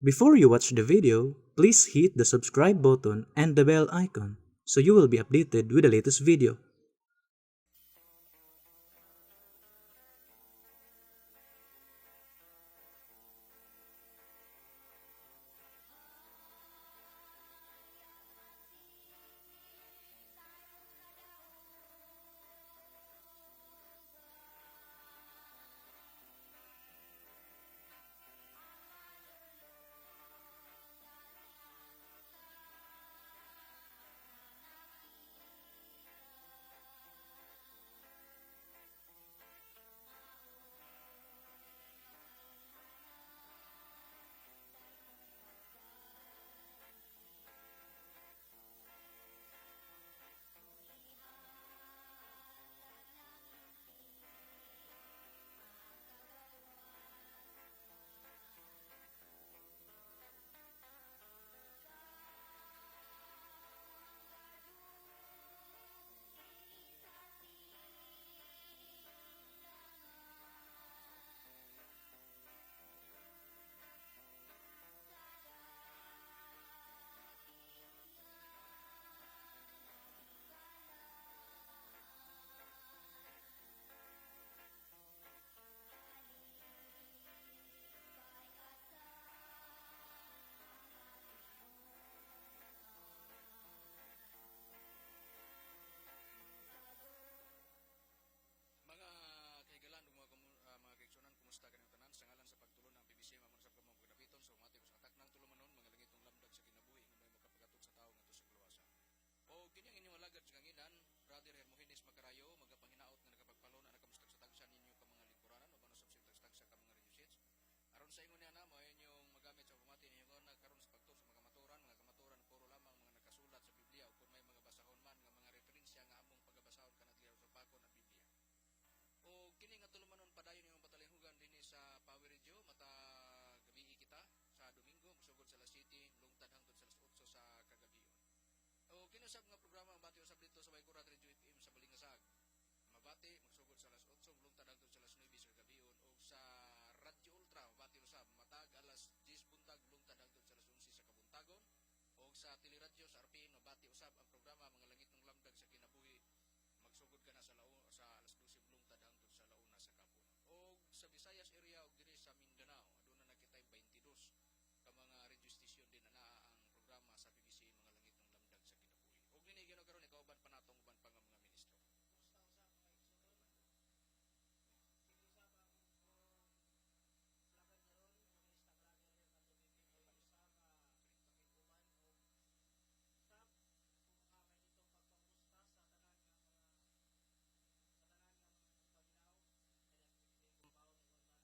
Before you watch the video, please hit the subscribe button and the bell icon so you will be updated with the latest video. Mga kahigalan ug mga kaigsunan, kumusta kaninyong tanan? Sa ngalan sa pagtulo ng PBCM, amon sab kamo pagdapiton sa umati sa kataknang tulumanon, mga langitong lamdag sa kinabuhi nga may makapagatog sa tawo ngadto sa kaluwasan. O kini ang inyong alagad sa kanginan, Brother Hermogenes Macarayo, magapanginaot nga nakapagpalon ana kamo sa tagsa-tagsa ninyo ka mga lingkuranan uban usab sa tagsa-tagsa ka mga radio sets. Aron sa ingon niya na mao inyong magamit sa pamati ninyo nga karon sa pagtuo sa mga kamatuoran puro lamang mga nakasulat sa Biblia o kung may mga basahon man nga mga referensya nga among pagabasahon kanadli sa pakon ang Biblia. O kini nga tulumanon padayon inyong patalinghugan dinhi sa Power Radio mata gabi kita sa Domingo musugod sa alas 7 lungtad hangtod sa alas 8 sa kagabion. O kinusab nga programa ang bati usab dito sa Waikurat Radio FM sa Balingasag. Mabati magsugod sa alas 8 lungtad hangtod sa alas 9 sa kagabion og sa Radyo Ultra mabati usab matag alas 10 buntag lungtad hangtod sa alas 11 sa kabuntagon og sa Teleradyo sa RPN mabati usab ang programa Mga Langitnong Lamdag sa Kinabuhi magsugod ka na sa alas 12 lungtad hangtod sa launa sa kapon. Og sa Visayas area og diri sa Mindanao aduna na kitay 22 ka mga radio station din na naa ang programa sa PBC Mga Langitnong Lamdag sa Kinabuhi. Og nini Ginoo karon ikauban pa natong uban pa nga mga ministro.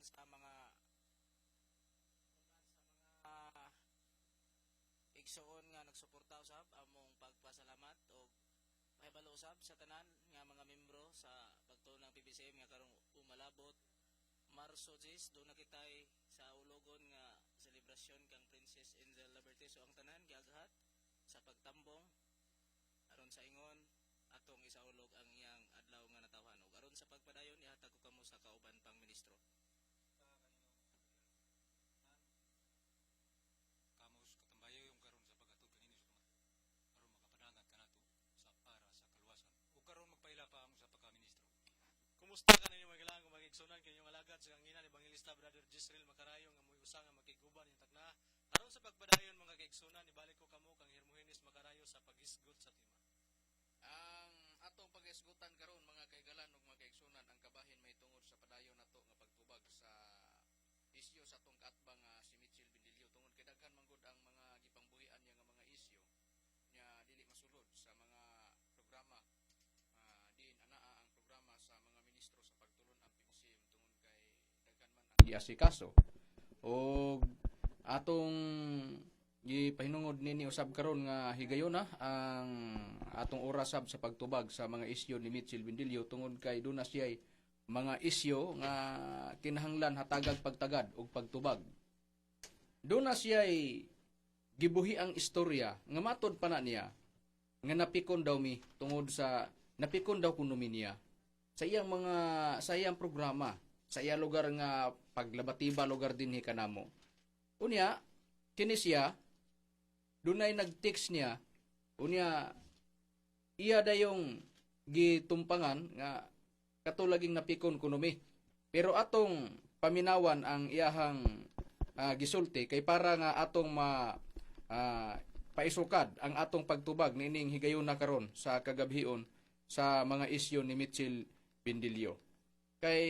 Sa mga igsoon nga nagsuporta usab among pagpasalamat og pahibalo usab sa tanan nga mga membro sa pagtuo ng PBCM nga karong umalabot Marso 10 do na kitay sa ulogon nga selebrasyon kang Princess Angel Liberty. So ang tanan giaghat sa pagtambong aron sa ingon atong isaulog ang iyang adlaw nga natawhan. Ug aron sa pagpadayon ihatag ko kamo sa kauban pang ministro. Kamos katambayo yung karon sa pag-atod kanini sa aron makapadangat kanato sa para sa kaluwasan. Ug karon magpaila pa amo sa pagka-ministro. Kumusta ka ninyo mga kailangan kung magigsunan kanyong alagad sa kanginan Evangelista Brother Jisrael Macarayo nga mo'y usa nga makiguban yung takna. Aron sa pagpadayon mga kaigsunan, ibalik ko kamo kang Hermogenes Macarayo sa paghisgot sa tema. Ang atong paghisgutan karon mga kaigalan ug mga kaigsunan ang kabahin mahitungod sa padayon nato nga pagtubag sa isyu sa atong kaatbang nga si Mitchell Bendillo tungod kay daghan man gud ang mga gipangbuhian niya nga mga isyu nya dili masulod sa mga programa diin anaa ang programa sa mga ministro sa pagtulon ang PBCM tungod kay daghan man ang giasikaso. Og atong gipahinungod nini usab karon nga higayona ang atong oras sab sa pagtubag sa mga isyu ni Mitchell Bendillo tungod kay duna siya'y mga isyu nga kinahanglan hatagag pagtagad og pagtubag. Duna siya'y gibuhi ang istorya nga matod pa na niya nga napikon daw mi tungod sa napikon daw kuno mi niya sa iyang mga sa iyang programa sa iyang lugar nga paglabatiba lugar dinhi kanamo. Unya Kini siya, dunay nag-text niya, unya iya dayong gitumpangan nga katulaging napikon kuno mi. Pero atong paminawan ang iyahang gisulti kay para nga atong ma paisukad ang atong pagtubag niining higayuna karon sa kagabhion sa mga isyu ni Mitchell Bindilio. Kay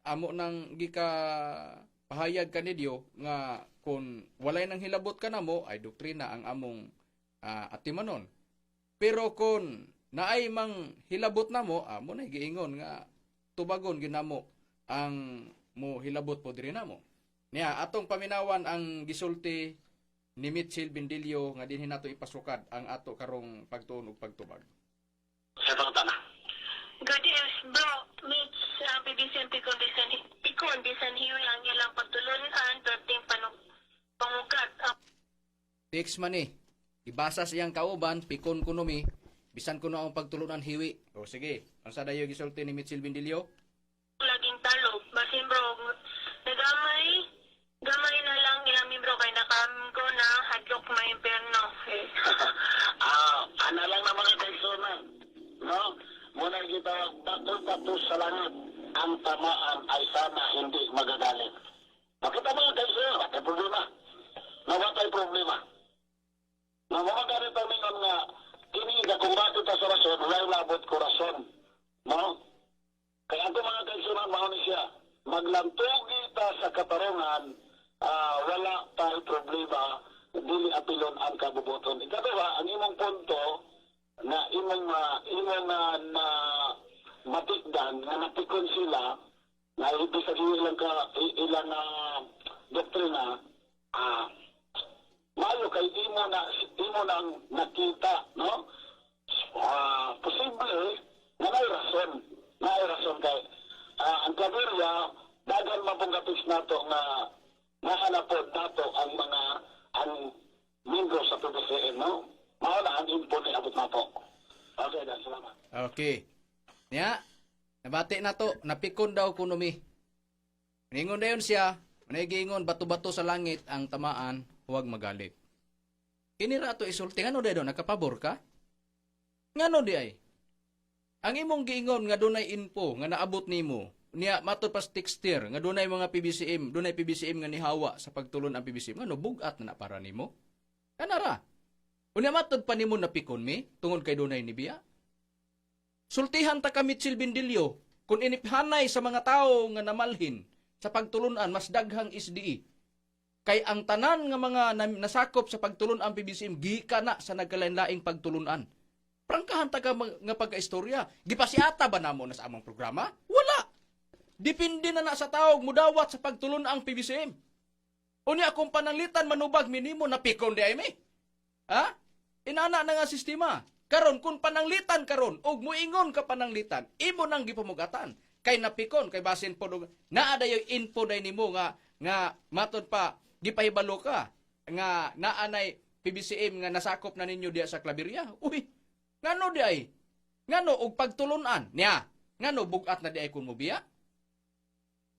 amo nang gika pahayag kanidyo nga kung walay nang hilabot kanamo ay doktrina ang among atimanon. Pero kung naay mang hilabot namo, amo na giingon nga tubagon ginamo ang mo hilabot po diri namo. Niya atong paminawan ang gisulti ni Mitchell Bindilio nga dinhi nato ipasukad ang ato karong pagtuon ug pagtubag. Sa pangutana. Good evening, bro. Mitch, ang PBCM Pikon Bisan, Pikon Bisan Hiwi ang ilang pagtulunan, perting pangukat. Ang Text man eh. Ibasa siyang kauban, pikon kuno mi, bisan kuno ang pagtulunan hiwi. O sige, ang sa dayo gisulti ni Mitchell Bindilio? Laging talo. Basin bro, nagamay, gamay na lang ilang membro kay nakam ko na hadlok maimpyerno. Eh. Ana lang na mga kaigsunan. No? Muna kita bato-bato sa langit. Ang tamaan ay sana hindi magagalit. Makita mga kaigsunan, wala problema. Na wala problema. Na mga ganito ningon nga, kini gakumbati ta sa rason, walay labot ko rason. No? Kaya ako mga kaigsunan, mao ni siya, maglantugi ta sa katarungan, wala tayo problema, dili apilon ang kabubuton. Ikaduha, ang imong punto na imong na matikdan, nga napikon sila, na ibig sabihin ilang, ka, ilang doktrina, mayo kay imo nang nakita, no? Posible na may rason, may rason kay ang Claveria dagan mapunggatis nato nga nahanapod nato ang mga ang miyembro sa PBCM, no? Mao na ang info ni abot nato. Okay, dan salamat. Okay. Niya, nabati na to, napikon daw kuno mi. Ningon dayon siya, giingon bato-bato sa langit ang tamaan, huwag magalit. Kini ra ato isulti ngano dayon nakapabor ka? Ngano di ay? Ang imong giingon nga dunay info nga naabot nimo, niya matod pa sa textier nga dunay mga PBCM, dunay PBCM nga nihawa sa pagtulon ang PBCM, ngano bugat na na para nimo? Kanara. Unya matod pa nimo napikon mi tungod kay dunay ni biya. Sultihan ta ka Mitchell Bindilio kung iniphanay sa mga tao nga namalhin sa pagtulunan mas daghang SDE. Kay ang tanan nga mga nasakop sa pagtulun-an PBCM gikan na sa nagkalain-laing pagtulunan. Prangkahan ta ka nga pagkaistorya. Gipasiata ba namo na sa among programa? Wala. Depende na na sa tawag mudawat sa pagtulun-ang PBCM. Unya kung pananglitan manubag minimo napikon di ay mi. Ha? Inana na nga sistema. Karon kung pananglitan karon og muingon ka pananglitan, imo nang gipamugatan. Kay napikon kay basin po og naa dayoy info day nimo nga nga matod pa gipahibalo ka nga naa nay PBCM nga nasakop na ninyo diya sa Claveria. Uy, ngano di ay? Ngano og pagtulunan niya? Ngano bugat na di ay kun mobiya?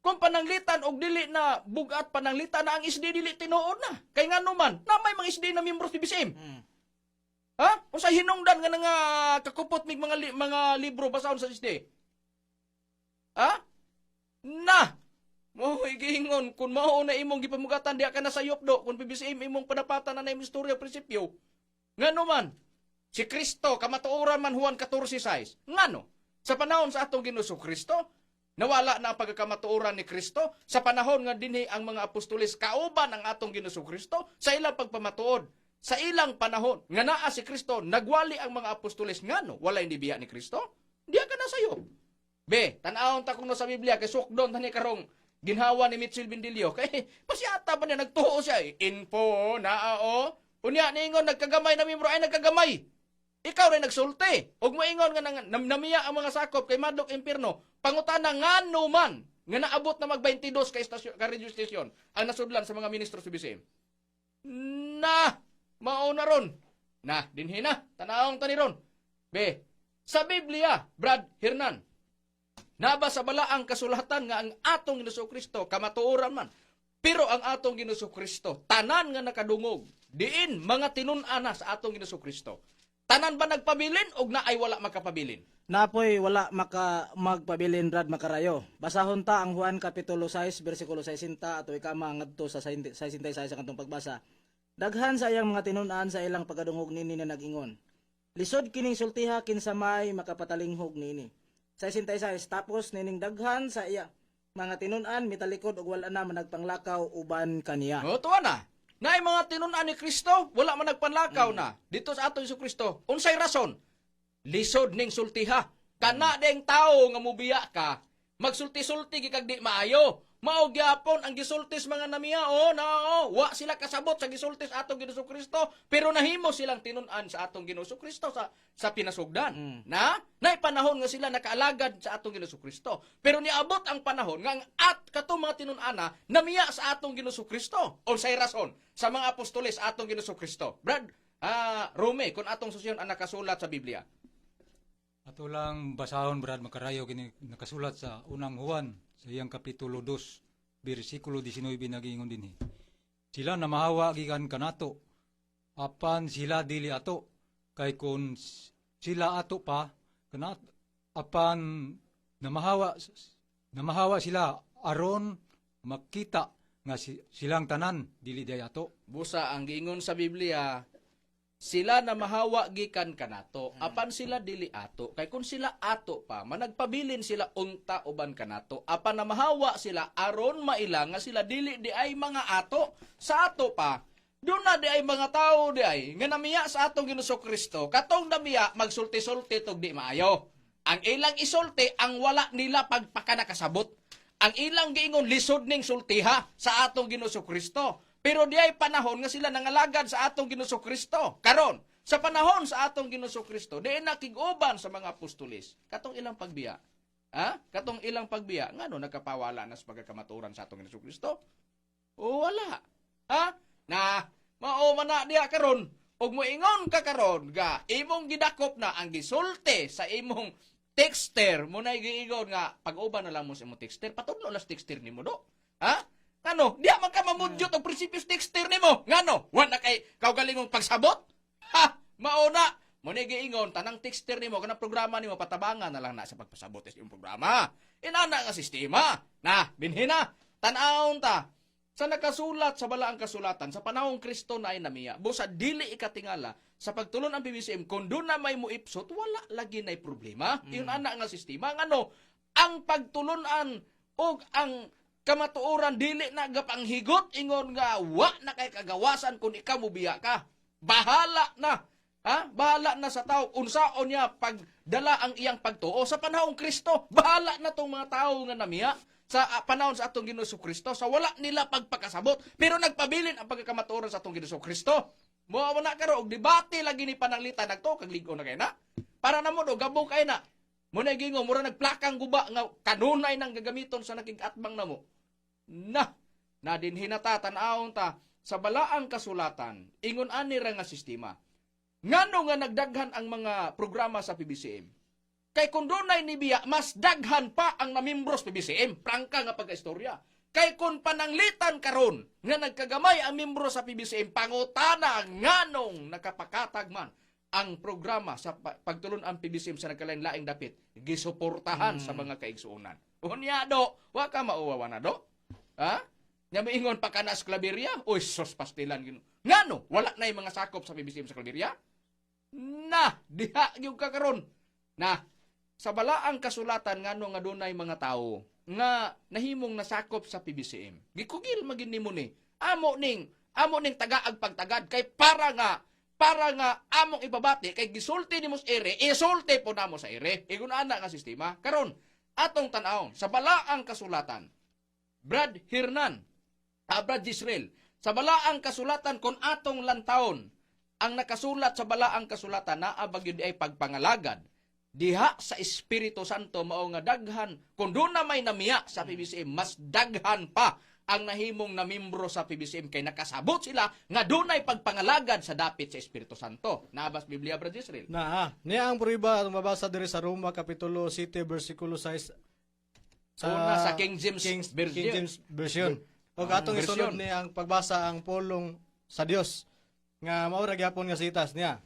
Kung pananglitan og dili na bugat pananglitan na ang SD dili tinuod na. Kay ngano man, na may mga SD na miyembro sa PBCM. Ha? Unsa hinungdan nga nga kakupot mig mga mga libro basahon sa SD? Ha? Na! Mo giingon kung mao na imong gipamugatan diha ka na sayop do kung PBCM imong panapatan na na imong istorya prinsipyo. Ngano man si Kristo kamatuoran man Juan 14:6. Ngano? Sa panahon sa atong Ginoo Kristo, nawala na ang pagkakamatuoran ni Kristo sa panahon nga dinhi ang mga apostoles kauban ang atong Ginoo Kristo sa ilang pagpamatuod. Sa ilang panahon nga naa si Kristo, nagwali ang mga apostoles ngano wala hindi biya ni Kristo? Diya ka na sayo. Be, tan-awon ta kuno sa Biblia kay sukdon tani karong ginhawa ni Mitchell Bindilio. Kay pasyata ba niya nagtuo siya eh. Info naa o. Unya niingon nagkagamay na miyembro ay nagkagamay. Ikaw rin nagsulti. Ug moingon nga namiya ang mga sakop kay madlok impierno. Pangutana ngano man nga naabot na mag 22 ka istasyon ka radio station ang nasudlan sa mga ministro sa BCM. Na mao na ron. Na dinhi na tanawong tani ron. Be, sa Biblia, Brad Hernan, naba sa balaang kasulatan nga ang atong Ginoo Kristo kamatuoran man. Pero ang atong Ginoong Kristo, tanan nga nakadungog, diin mga tinun-an na sa atong Ginoong Kristo. Tanan ba nagpabilin og naay wala makapabilin? Napoy wala maka magpabilin, Brad Makarayo. Basahon ta ang Juan kapitulo 6 bersikulo 60 ato ikama ngadto sa 66 sa kantong pagbasa. Daghan sa iyang mga tinun-an sa ilang pagkadungog nini na nag-ingon: "Lisod kining sultiha, kinsa may makapatalinghog niini?" 66, tapos nining daghan sa iya mga tinun-an mitalikod ug wala na managpanglakaw uban kaniya. O, tuwa na. Naay mga tinun-an ni Kristo, wala man nagpanlakaw na dito sa atong Hesus Kristo. Unsay rason? Lisod ning sultiha. Kana ding tao nga mubiya ka, magsulti-sulti gikag di maayo. Mao gyapon ang gisultis mga namiya, oh, na oh, wa sila kasabot sa gisultis atong Ginoong Kristo, pero nahimo silang tinun-an sa atong Ginoong Kristo sa pinasugdan. Na nay panahon nga sila nakaalagad sa atong Ginoong Kristo. Pero niabot ang panahon nga ang at katong mga tinun-ana namiya sa atong Ginoong Kristo. Unsay rason sa mga apostoles atong Ginoong Kristo? Brad, Rome, kung atong susyon ang nakasulat sa Biblia. Ato lang basahon, Brad Makarayo, kini nakasulat sa Unang Juan sa iyang kapitulo 2 bersikulo 19, nagiingon dinhi. Sila na mahawa gikan kanato apan sila dili ato, kay kun sila ato pa kanat apan namahawa sila aron makita nga silang tanan dili day ato. Busa ang giingon sa Biblia, sila na mahawa gikan kanato, apan sila dili ato. Kay kung sila ato pa, managpabilin sila unta uban kanato. Apan na mahawa sila aron maila nga sila dili di ay mga ato. Sa ato pa, doon na di ay mga tao di ay nga namiya sa atong Ginoong Kristo, katong namiya magsulti-sulti tog di maayo. Ang ilang isulti ang wala nila pagpakanakasabot. Ang ilang giingon, lisod ning sultiha sa atong Ginoong Kristo. Pero di ay panahon nga sila nangalagad sa atong Ginoong Kristo. Karon, sa panahon sa atong Ginoong Kristo, di nakig-uban sa mga apostoles. Katong ilang pagbiya. Ha? Katong ilang pagbiya, ngano nagkapawala na sa pagkakamaturan sa atong Ginoong Kristo? O wala. Ha? Na, mao man na diha karon. Ug moingon ka karon ga imong gidakop na ang gisulti sa imong texter mo na giingon nga pag-uban na lang mo sa imong texter, patudlo las texter nimo do. Ha? Ngano? Diha man ka mamudyot og prinsipyo sa texter nimo. Ngano? Wa na kay kaugalingong pagsabot? Ha? Mao na. Mo na giingon tanang texter nimo kanang programa nimo patabangan na lang na sa pagpasabot sa imong programa. Inana nga sistema. Na, binhi na. Tan-awon ta sa nakasulat sa balaang kasulatan sa panahong Kristo na ay namiya. Busa dili ikatingala sa pagtulon ang PBCM, kung doon na may muipsot, wala lagi na'y problema. Yun ana nga sistema. Ngano, ang pagtulunan og ang kamatuoran dili na gapanghigot ingon nga wa na kay kagawasan kung ikaw mubiya ka. Bahala na. Ha? Bahala na sa tao unsaon niya pagdala ang iyang pagtuo sa panahong Kristo. Bahala na tong mga tao nga namiya sa panahon sa atong Ginoong Kristo sa wala nila pagpakasabot, pero nagpabilin ang pagkakamatuoran sa atong Ginoong Kristo. Mo na karon og debate lagi ni pananglitan nagto kag lig-on na kay na. Para namo do gabok kay na. Mo na gingo mura nagplakang guba nga kanunay nang gagamiton sa nakig-atbang namo. Na, na dinhi na ta, tan-awon ta sa balaang kasulatan, ingon ani ra nga sistema. Ngano nga nagdaghan ang mga programa sa PBCM? Kay kung dunay ni biya, mas daghan pa ang namimbros PBCM. Prangka nga pagkaistorya. Kay kung pananglitan karon nga nagkagamay ang membro sa PBCM, pangutana nganong nakapakatag man ang programa sa pagtulon ang PBCM sa nagkalain-laing dapit, gisuportahan sa mga kaigsuonan. Unya do, wa ka mauwawa na do. Ha? Nya moingon pa ka na sa Claveria? Uy, sus pastilan gino. Ngano? Wala na yung mga sakop sa PBCM sa Claveria? Na, diha gyud ka karon. Na, sa balaang kasulatan ngano nga dunay mga tawo nga nahimong nasakop sa PBCM. Gikugil magin nimo ni. Amo ning tagaag pagtagad kay para nga among ibabati kay gisulti nimo sa ere, isulti po namo sa ere. Ingon ana nga sistema. Karon, atong tan-awon sa balaang kasulatan. Brad Hernan, Brad Israel, sa balaang kasulatan kung atong lantawon ang nakasulat sa balaang kasulatan naa ba gyud ay pagpangalagad diha sa Espiritu Santo, mao nga daghan kung doon na may namiya sa PBCM, mas daghan pa ang nahimong namimbro sa PBCM kay nakasabot sila nga dunay pagpangalagad sa dapit sa Espiritu Santo. Nabas Biblia, Brad Israel? Na, niya ang prueba atong mabasa diri sa Roma kapitulo 7 bersikulo 6. Una sa King James Version. King James Version. Og atong Version. isunod ni ang pagbasa ang pulong sa Dios nga mao ra gyapon nga sitas niya.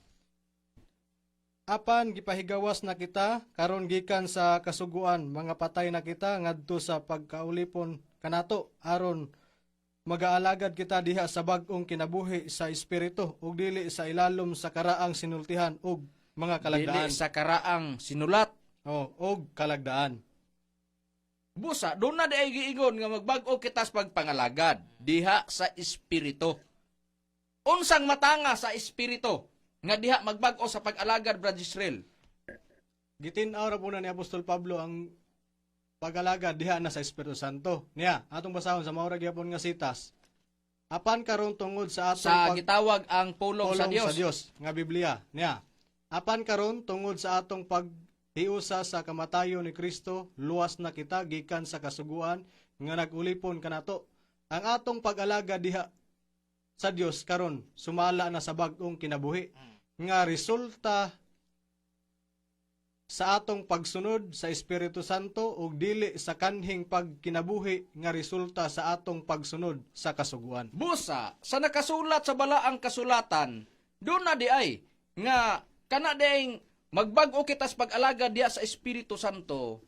Apan gipahigawas na kita karon gikan sa kasuguan, mga patay na kita ngadto sa pagkaulipon kanato, aron magaalagad kita diha sa bag-ong kinabuhi sa espiritu ug dili sa ilalom sa karaang sinultihan ug mga kalagdaan. Dili sa karaang sinulat. Oh, og kalagdaan. Busa, doon na di giingon nga magbag-o kita sa pagpangalagad diha sa espiritu. Unsang matanga sa espiritu nga diha magbag-o sa pag-alagad, Brad Israel? Gitin-aw ra po na ni Apostol Pablo ang pag-alagad diha na sa Espiritu Santo. Niya, atong basahon sa mao ra gyapon nga sitas. Apan karon tungod sa atong Sa gitawag ang pulong sa pulong Dios. sa Dios nga Biblia. Niya. Apan karon tungod sa atong paghiusa sa kamatayon ni Kristo, luwas na kita gikan sa kasuguan nga nag-ulipon kanato. Ang atong pag-alaga diha sa Dios karon sumala na sa bag-ong kinabuhi nga resulta sa atong pagsunod sa Espiritu Santo ug dili sa kanhing pagkinabuhi nga resulta sa atong pagsunod sa kasuguan. Busa, sa nakasulat sa balaang kasulatan, doon na di ay nga kana di magbag-o kita sa pag-alagad diha sa Espiritu Santo.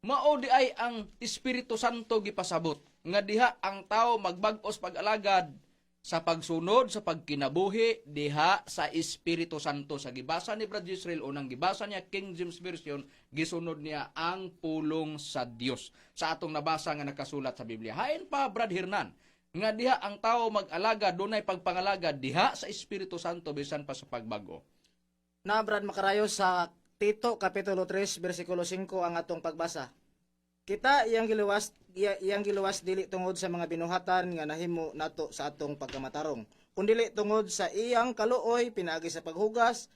Mao di ay ang Espiritu Santo gipasabot nga diha ang tao magbag-o sa pag-alagad sa pagsunod sa pagkinabuhi diha sa Espiritu Santo. Sa gibasa ni Brad Israel, unang gibasa niya King James Version, gisunod niya ang pulong sa Dios sa atong nabasa nga nakasulat sa Biblia. Hain pa, Brad Hernan, nga diha ang tao mag-alaga, dunay pagpangalaga diha sa Espiritu Santo bisan pa sa pagbag-o. Na Brad Makarayo, sa Tito kapitulo 3 bersikulo 5 ang atong pagbasa. Kita iyang giluwas dili tungod sa mga binuhatan nga nahimo nato sa atong pagkamatarong, kundili tungod sa iyang kaluoy pinaagi sa paghugas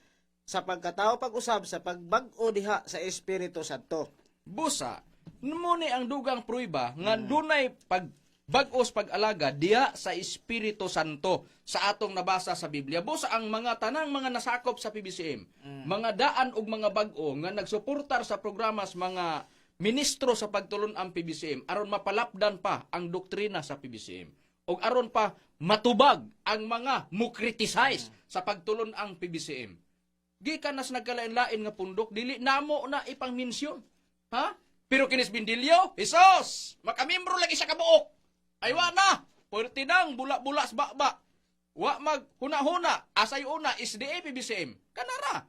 sa pagkatao pag-usab sa pagbag-o diha sa Espiritu Santo. Busa, muni ang dugang pruiba nga dunay pag bag-os pag-alaga diha sa Espiritu Santo sa atong nabasa sa Biblia. Busa ang mga tanang mga nasakop sa PBCM, mga daan og mga bag-o nga nagsuportar sa programas mga ministro sa pagtulon ang PBCM aron mapalapdan pa ang doktrina sa PBCM og aron pa matubag ang mga mo-criticize sa pagtulon ang PBCM. Gikan nas nagkalain-lain nga pundok, dili namo na ipangminsyon. Ha? Pero kinis Bindilyo, Jesus, makamembro lagi sa kabuok. Ay wa na, puwerte nang bula-bula sa baba. Wa mag huna-huna, asay una SDA PBCM. Kanara.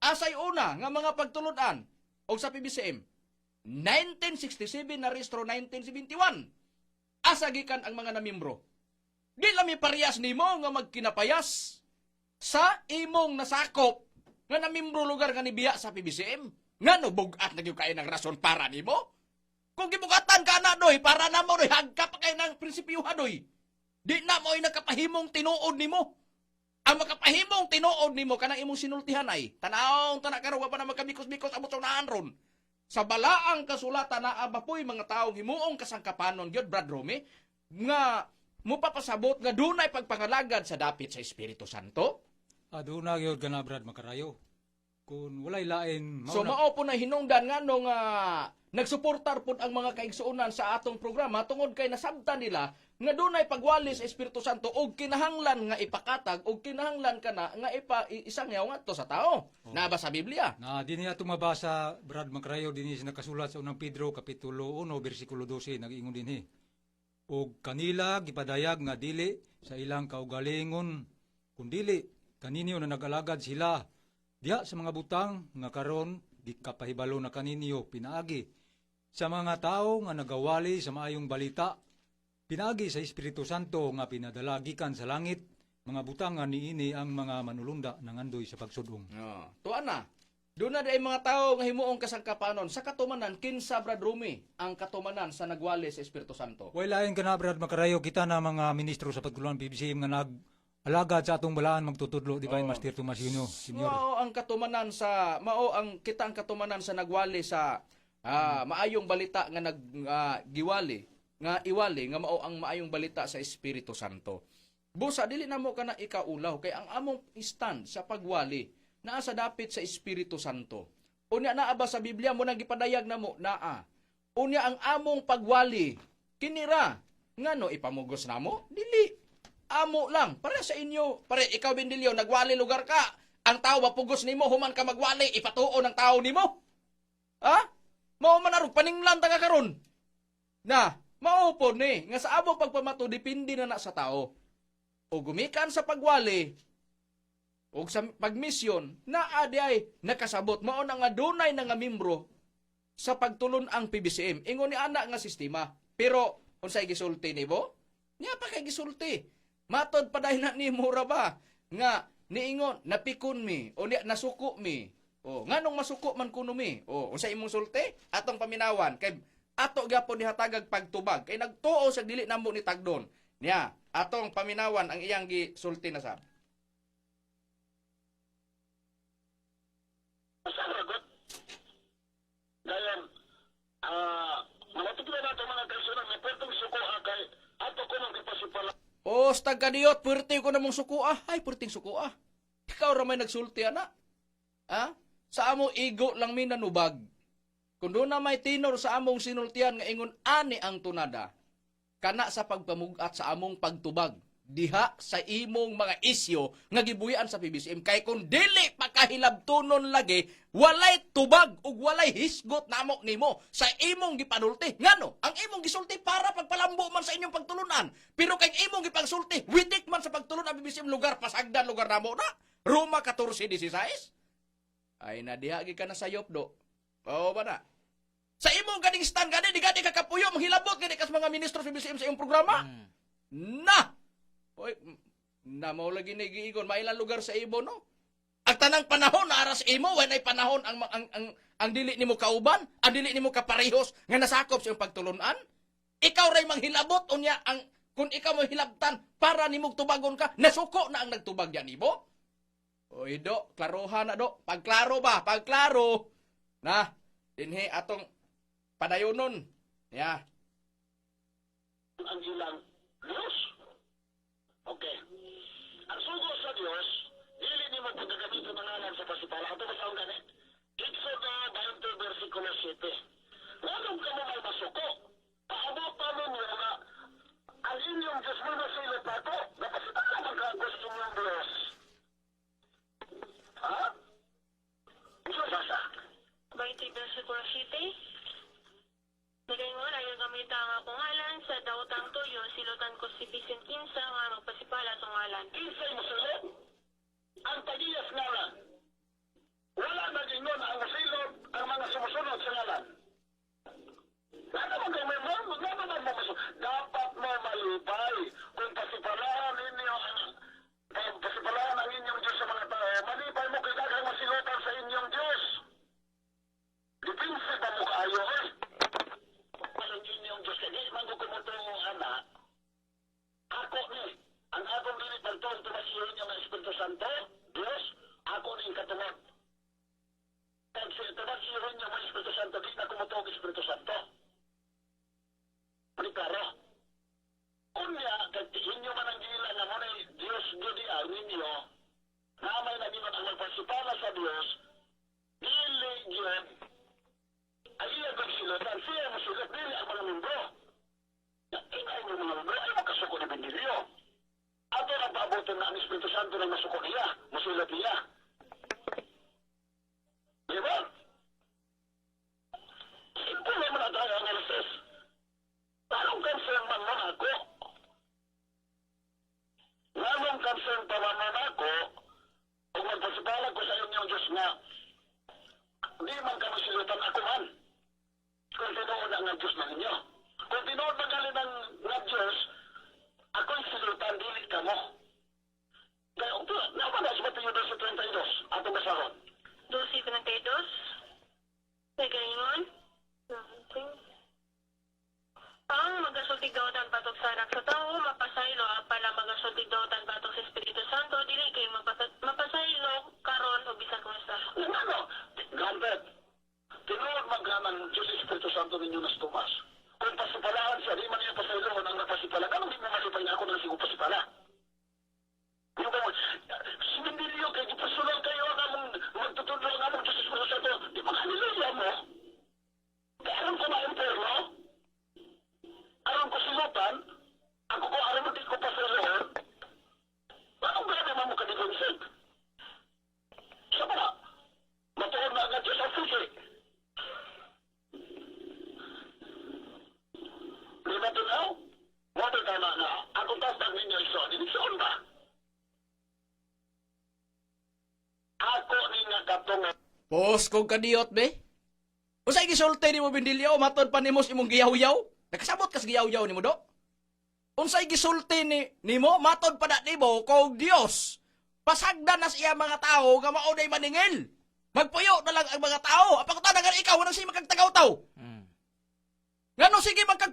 Asay una nga mga pagtulunan og sa PBCM. 1967 na rehistro, 1971. Asa gikan ang mga namembro? Di lang mi parehas nimo nga magkinapayas sa imong nasakop nga namimbro lugar nga nibiya sa PBCM. Ngano bugat na gyud kay ng rason para nimo? Kung gibugatan ka na doy, para na mo doy, hagka pa kay ng prinsipyuha doy. Di na mo ay nakapahimong tinuod nimo. Ang makapahimong tinuod nimo kanang imong sinultihan ay tanawong tana karon wa pa na magkamikos-mikos abot sa unaan ron. Sa balaang kasulatan naa ba po'y mga taong himuong kasangkapanon gyud, Brad Rome, nga mupapasabot nga dunay pagpangalagad sa dapit sa Espiritu Santo? Aduna gyud kana, Brad Makarayo. Kung walay lain mao So na- mao po na hinungdan nga no nga nagsuportar pud ang mga kaigsuonan sa atong programa tungod kay nasabtan nila nga dunay pagwali sa Espiritu Santo og kinahanglan nga ipakatag og kinahanglan kana nga isangyaw ngadto sa tao. Naa ba sa Biblia? Na dinhi atong mabasa, Brad Makarayo, dinhi sa nakasulat sa unang Pedro kapitulo 1 bersikulo 12, nag-ingon dinhi. Og kanila gipadayag nga dili sa ilang kaugalingon kundili kaninyo na nag-alagad sila diha sa mga butang nga karon gikapahibalo na kaninyo pinaagi sa mga tawo nga nagawali sa maayong balita pinaagi sa Espiritu Santo nga pinadala gikan sa langit, mga butang nga niini ang mga manulunda nangandoy sa pagsudong. No. Tuan na. Doon na ay mga tao nga himuong kasangkapanon sa katumanan. Kinsa, Brad Rumi, ang katumanan sa nagwali sa Espiritu Santo? Way lain ka na, Brad Makarayo, kita na mga ministro sa pagtulunan PBCM nga nag alagad sa atong balaan magtutudlo, Divine Master Tomas Yunio, Senior. Mao ang kita ang katumanan sa nagwali sa maayong balita nga nag giwali nga iwali nga mao ang maayong balita sa Espiritu Santo. Busa dili namo kana ikaulaw kay ang among stand sa pagwali naa sa dapit sa Espiritu Santo. Unya naa ba sa Biblia mo nang gipadayag namo naa. Unya ang among pagwali kinira. Ngano ipamugos namo? Dili. Amo lang. Para sa inyo. Pare, ikaw, Bendilio, nagwali lugar ka. Ang tao mapugos nimo, human ka magwali, ipatuon ang tao nimo. Ha? Mao man arog paninglan ta ka karon. Na, mao po ni nga sa amo pagpamato depende na na sa tao. O gumikan sa pagwali o sa pagmisyon, naa di ay nakasabot mao na nga dunay na nga membro sa pagtulon ang PBCM. Ingon ni ana nga sistema. Pero unsay gisulti nimo? Nya pa kay gisulti. Matod pa dahin na nimo ra ba nga niingon napikon mi o niya nasuko mi. O nganong masuko man kuno mi? O unsay imong sulti? Atong paminawan kay ato gyapon nihatagag pagtubag kay nagtuo sa dili namo ni tagdon. Niya atong paminawan ang iyang gisulti na sab. Sa ragot. Dayon, malapit na nato mga kaisunan, may pwedeng suko kay ato ko nang ipasipala. O stag kadiyot, pwerte ko namong suko ah. Ay, pwerteng suko ah. Ikaw ra may nagsulti ana. Ha? Sa amo igo lang mi nanubag. Kung doon na may tinor sa among sinultian nga ingon ani ang tunada, kana sa pagpamugat sa among pagtubag diha sa imong mga isyo nga gibuyan sa PBCM kay kung dili pakahilabtunon lagi walay tubag ug walay hisgot namo nimo sa imong gipanulti. Ngano ang imong gisulti para pagpalambo man sa inyong pagtulunan, pero kay imong gipangsulti witik man sa pagtulun ang PBCM lugar pasagdan lugar namo na Roma 14:16. Ay na diha gi ka na sayop do. Oo ba na? Sa imong ganing stand gani di gani ka kapuyo manghilabot gani kas mga ministro sa PBCM sa imong programa. Na! Oy, na mao lagi ni giingon mailang lugar sa imo no. Ang tanang panahon na aras imo, way panahon ang dili nimo kauban, ang dili nimo kaparehos nga nasakop sa imong pagtulunan. Ikaw ray manghilabot unya ang kung ikaw mo hilabtan para nimog tubagon ka, nasuko na ang nagtubag diyan nimo. Oy do, klarohan na do. Pagklaro ba? Pagklaro. Na, dinhi atong padayonon. Ya. Ang ilang Diyos. Okay. Ang sugo sa Diyos, dili nimo pagkagamiton ang ngalan sa pasipala. Ato basahon gani? Exodo 20 versikulo 7. Nganong kamo may masuko? Paabot pa ninyo nga ang inyong Diyos mo nasilot na ako. Napasipala man ka gusto mong Diyos. Ha? Diyos asa? 20 versikulo 7. Nagaingon, ayaw gamita ang akong ngalan sa daotang tuyo, silutan ko si bisin kinsa nga magpasipala sa ngalan. Kinsay mosilot? Ang tagiyas ngalan. Wala nag-ingon ang mosilot ang mga sumusunod sa ngalan. Nga naman kay may mo, nga naman mo masu- Dapat mo malipay kung pasipalaan ninyo ang pasipalaan ang inyong Diyos sa mga tao. Malipay mo kay daghang masilutan sa inyong Diyos. Dipinsi ba mo kaayo eh? Ang inyong Diyos kay di man ko kumutuo ana. Ako ni, ang akong dili pagtuon tumasiyon niyo nga Espiritu Santo, Diyos, ako ni katungod. Kag si tumasiyon niyo mo Espiritu Santo, di na kumutuo og Espiritu Santo. Mali klaro. Unya, kag inyo man ang gila nga mo ni Diyos gyud ay ninyo, na may nagingon ang magpasipala sa Diyos, dili gyud ay iya kong silutan, siya mo silot, dili ang mga membro. Ikaw mo mga membro, ay makasuko ni Bendilio. Ato ang paaboton na ang Espiritu Santo na masuko niya, musulat niya. Di ba? Simple naman na tayo analysis. Anong concern man mo ako? Nganong concern pa man mo ako, kung magpasipalag ko sa inyong Diyos nga, di man kami silutan ako man. Kung tinuod ang Diyos na ninyo. Kung tinuod na gali ng nga Diyos, ako'y silutan, dili ka mo. Kaya, naman na sa Mateo 12:32, atong basahon. 12:32. Nagaingon. Ang magasultig daotan batok sa anak sa tao, mapasaylo, apan ang magasultig daotan batok sa Espiritu Santo, dili kay mapasaylo karon o bisan kung sa. Ano? Granted. Tinuod man ka ng Diyos Espiritu Santo ninyo nas Tomas. Kung pasipalaan siya, di man niya pasayloon ang napasipala. Ganun di mo masipala ako nang sigo pasipala. Yung ba mo, si Mendilio, kay gipasulan kayo ang among magtutudlo ang among Diyos Espiritu Santo, di ba hallelujah mo? Kaya aron ko ma-imperno, aron ko silutan, atong Pos kog kadiyot be. Unsay gisulti nimo, Bindilyo, matod pa nimo sa imong giyaw-yaw? Nakasabot kas giyaw-yaw nimo do? Unsay gisulti ni nimo matod pa na nimo kog Dios pasagdan na sa iya mga tao nga mao nay maningil. Magpuyo na lang ang mga tao. Ang pangutana nga ikaw nang sige magkagtagaw-taw. Ngano sige magkag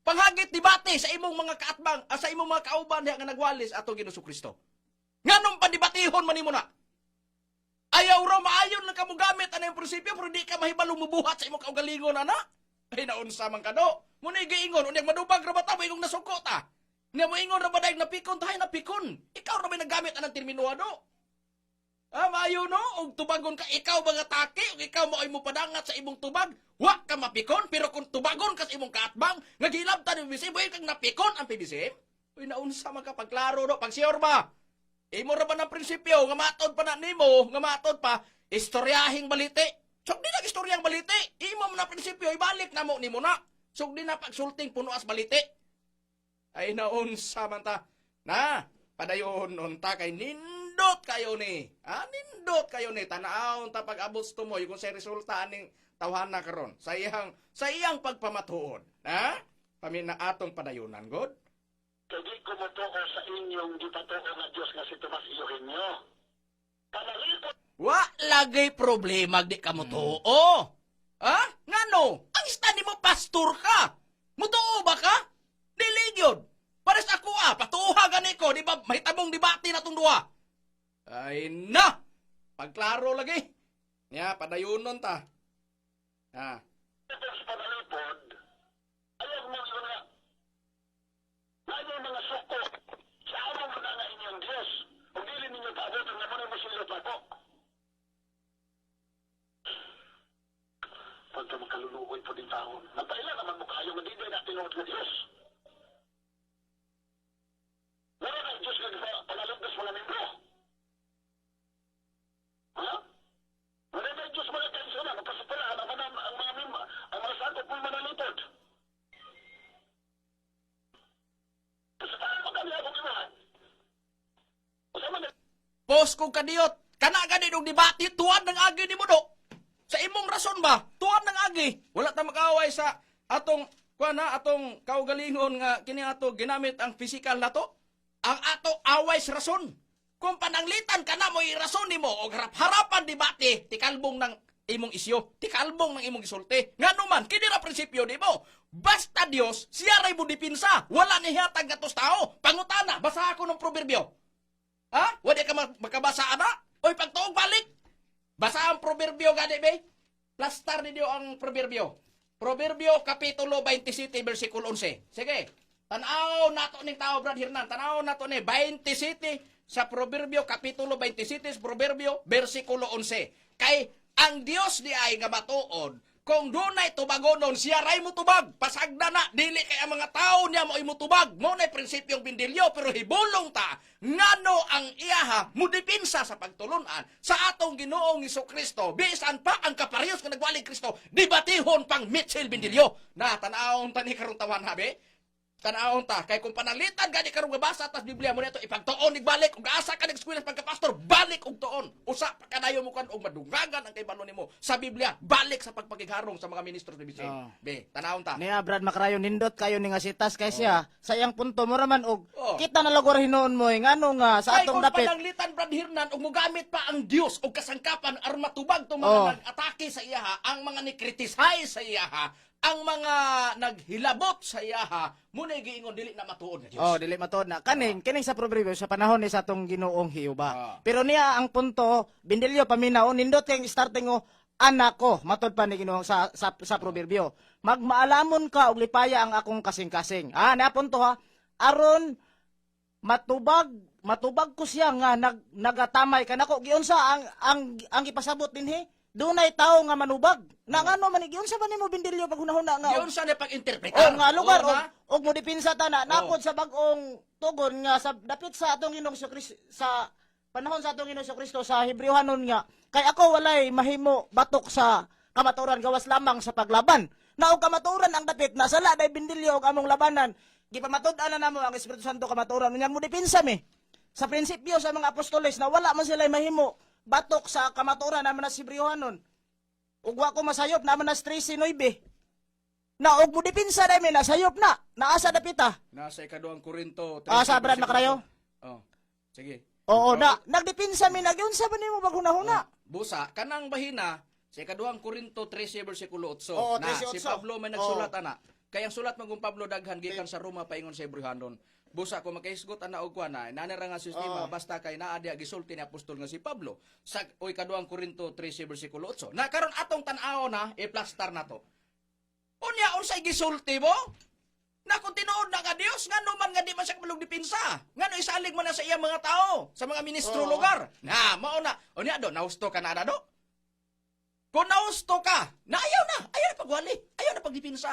panghagit debate sa imong mga kaatbang, sa imong mga kauban diha nga nagwalis atong Ginoong Kristo? Nganong pandebatihon man nimo na? Ayaw raw maayon lang ka mo gamit ano yung prinsipyo pero di ka mahibalo mubuhat sa imong kaugalingon ana. Ay, naunsa man ka do. Muna giingon unyag madubag ra ba ta mo ingong nasuko ta. Nya mo ingon ra ba dayeg napikon ta, hay napikon. Ikaw ra may naggamit anang termino do. Ah, maayo no og tubagon ka, ikaw mga take ug ikaw mo ay mopadangat sa imong tubag, wa ka mapikon, pero kung tubagon ka sa imong kaatbang nga gilabtan ni PBCM, buhi kang napikon ang PBCM. Uy, naunsa man ka pagklaro do, pag-sure ba? Imo ra ba ng prinsipyo nga matod pa na nimo, nga matod pa istoryahing balite? So di na istoryang balite. Imo man na prinsipyo, ibalik na mo nimo na. So di na pagsulting puno as balite. Ay, naunsa man ta. Na, padayon unta kay nindot kayo ni. Ah, nindot kayo ni. Tanawon ta pag-abot sa tumoy kung sa resulta aning tawhana karon sa iyang pagpamatuod. Ha? Pamina atong padayunan god. Kay di ko motuo sa inyong gipatuo nga Dios nga si Tomas Eugenio. Kanalipod Wa lagay problema di ka motuo. Ha? Ngano? Ang ista nimo pastor ka. Mutuo ba ka? Dili gyud. Pares ako ah, patuha gani ko, di ba mahitabong debate na tong duha. Ay na. Pagklaro lagi. Nya padayunon ta. Ha. sa panalipod, ayaw mo yun nga. Na inyong mga suko, sa among mga nga inyong Diyos, ug dili ninyo paaboton nga muna mo silot ako. Pagka makaluluoy po din taon, napaila naman mo kayo, nga di na tinuod nga Diyos. Wala na Diyos nga panalugdas mga membro. Ha? Wala na Diyos mga kaisana, magpasapala ang mga mimba, ang mga sakop mo'y manalipod. Kasapala mo kami akong iwahan. Usa man Post kong kadiyot. Kana gani og debate tuwan ng agi nimo do. Sa imong rason ba? Tuwan ng agi. Wala ta makaaway sa atong kuan na atong kaugalingon nga kini ato ginamit ang physical nato. Ang ato away sa rason. Kung pananglitan ka na mo rason nimo og harap-harapan debate, tikalbong ng imong isyo, tikalbong ng imong gisulti. Ngano man kini ra prinsipyo nimo. Basta Dios, siya ray mo dipinsa. Wala ni hatag gatos tao. Pangutana, basa ako ng proberbyo. Ha? Wala ka makabasa ana? Oy, pagtuog balik. Basa ang proberbyo gani be. Plastar ninyo ang proberbyo. Proberbyo kapitulo 27 versikulo 11. Sige. Tanaw nato ning tao, Brad Hernan. Tanaw nato ni 27 sa Proberbyo kapitulo 27 sa Proberbyo versikulo 11. Kay ang Dios di ay nga matuod kung dunay tubagonon, siya ray mo tubag. Pasagda na, dili kay ang mga tao niya mo mo tubag. Mo na prinsipyong Bindilyo, pero hibulong ta, ngano ang iyaha mudipinsa sa pagtulunan sa atong Ginoong Kristo. Bisan pa ang kaparehos nga nagwaling Kristo, debatihon pang Mitchell Bindilyo. Na, tanawon ta ni karong tawan habi. Tanawon ta, kay kung panalitan gani karong gabasa tas Biblia mo nito ipagtuon balik ug asa ka nag-eskwela sa pagkapastor, balik og tuon. Usa pa kadayon mo kan og madungagan ang kaybalo nimo sa Biblia, balik sa pagpakigharong sa mga ministro sa BCM. Be, tanawon ta. Niya Brad Makarayo, nindot kayo ni nga sitas kay siya sa iyang punto mo raman og kita na lagor hinuon mo eh, ngano nga sa Kay atong kung dapit pananglitan, Brad Hernan, ug mogamit pa ang Dios og kasangkapan aron matubag tong mga nag-atake sa iyaha, ang mga ni-criticize sa iyaha, ang mga naghilabot sa iyaha, muna giingon dili na matuod nga Dios. Oh, dili matuod na. Kaning kining sa proverbio sa panahon ni sa atong Ginoong Hiuba. Pero niya ang punto, Bindilyo, paminaw, nindot kay starting o anak ko, matod pa ni Ginoo sa proverbio. Magmaalamon ka og lipaya ang akong kasing-kasing. Ah, na punto ha. Aron matubag matubag ko siya nga nagatamay kanako. Giunsa ang gipasabot dinhi? Dunay tawo nga manubag na ngano man giunsa ba nimo, Bindilyo, paghunahuna nga Giunsa na pag-interpretar? O nga lugar Oo, og ba? Og mo depensa ta na napod sa bag-ong tugon nga sa dapit sa atong Ginoong Kristo sa panahon sa atong Ginoong Kristo sa Hebreohanon nga kay ako walay mahimo batok sa kamatuoran gawas lamang sa paglaban. Na og kamatuoran ang dapit na sala day, Bindilyo, og among labanan gipamatud-an na namo ang Espiritu Santo kamatuoran. Unya mo depensa mi sa prinsipyo sa mga apostoles na wala man sila mahimo. Batok sa kamatuoran naman na si Briohanon. Ug wa ko masayop naman na 13:9. Na og mo depensa dai na sayop na. Naasa dapita. Nasa ikaduhang Korinto Ah, sa Brad 13, Makarayo? Oh. Sige. Oo, na nagdepensa mi nagyunsa ba nimo baghunahuna? Busa kanang bahina sa ikaduhang Korinto 13 bersikulo 8. Oo, na 13:8. si Pablo may nagsulat ana. Kay ang sulat man kung Pablo daghan gikan sa Roma paingon sa Hebrehanon. Busa kung makahisgot ana og kuan na nana ra nga sistema basta kay naa diha gisulti ni apostol nga si Pablo sa o ikaduhang Korinto 13 bersikulo 8. Na karon atong tan-aw na i-plastar nato. Unya unsay gisulti mo? Na kung tinuod na ka Dios, ngano man nga di man siya kabalog depensa? Ngano isalig man na sa iya mga tao, sa mga ministro lugar? Na, mao na. Unya do, nahusto ka na na do? Kung nahusto ka, na, ayaw na pagwali, ayaw na pagdepensa.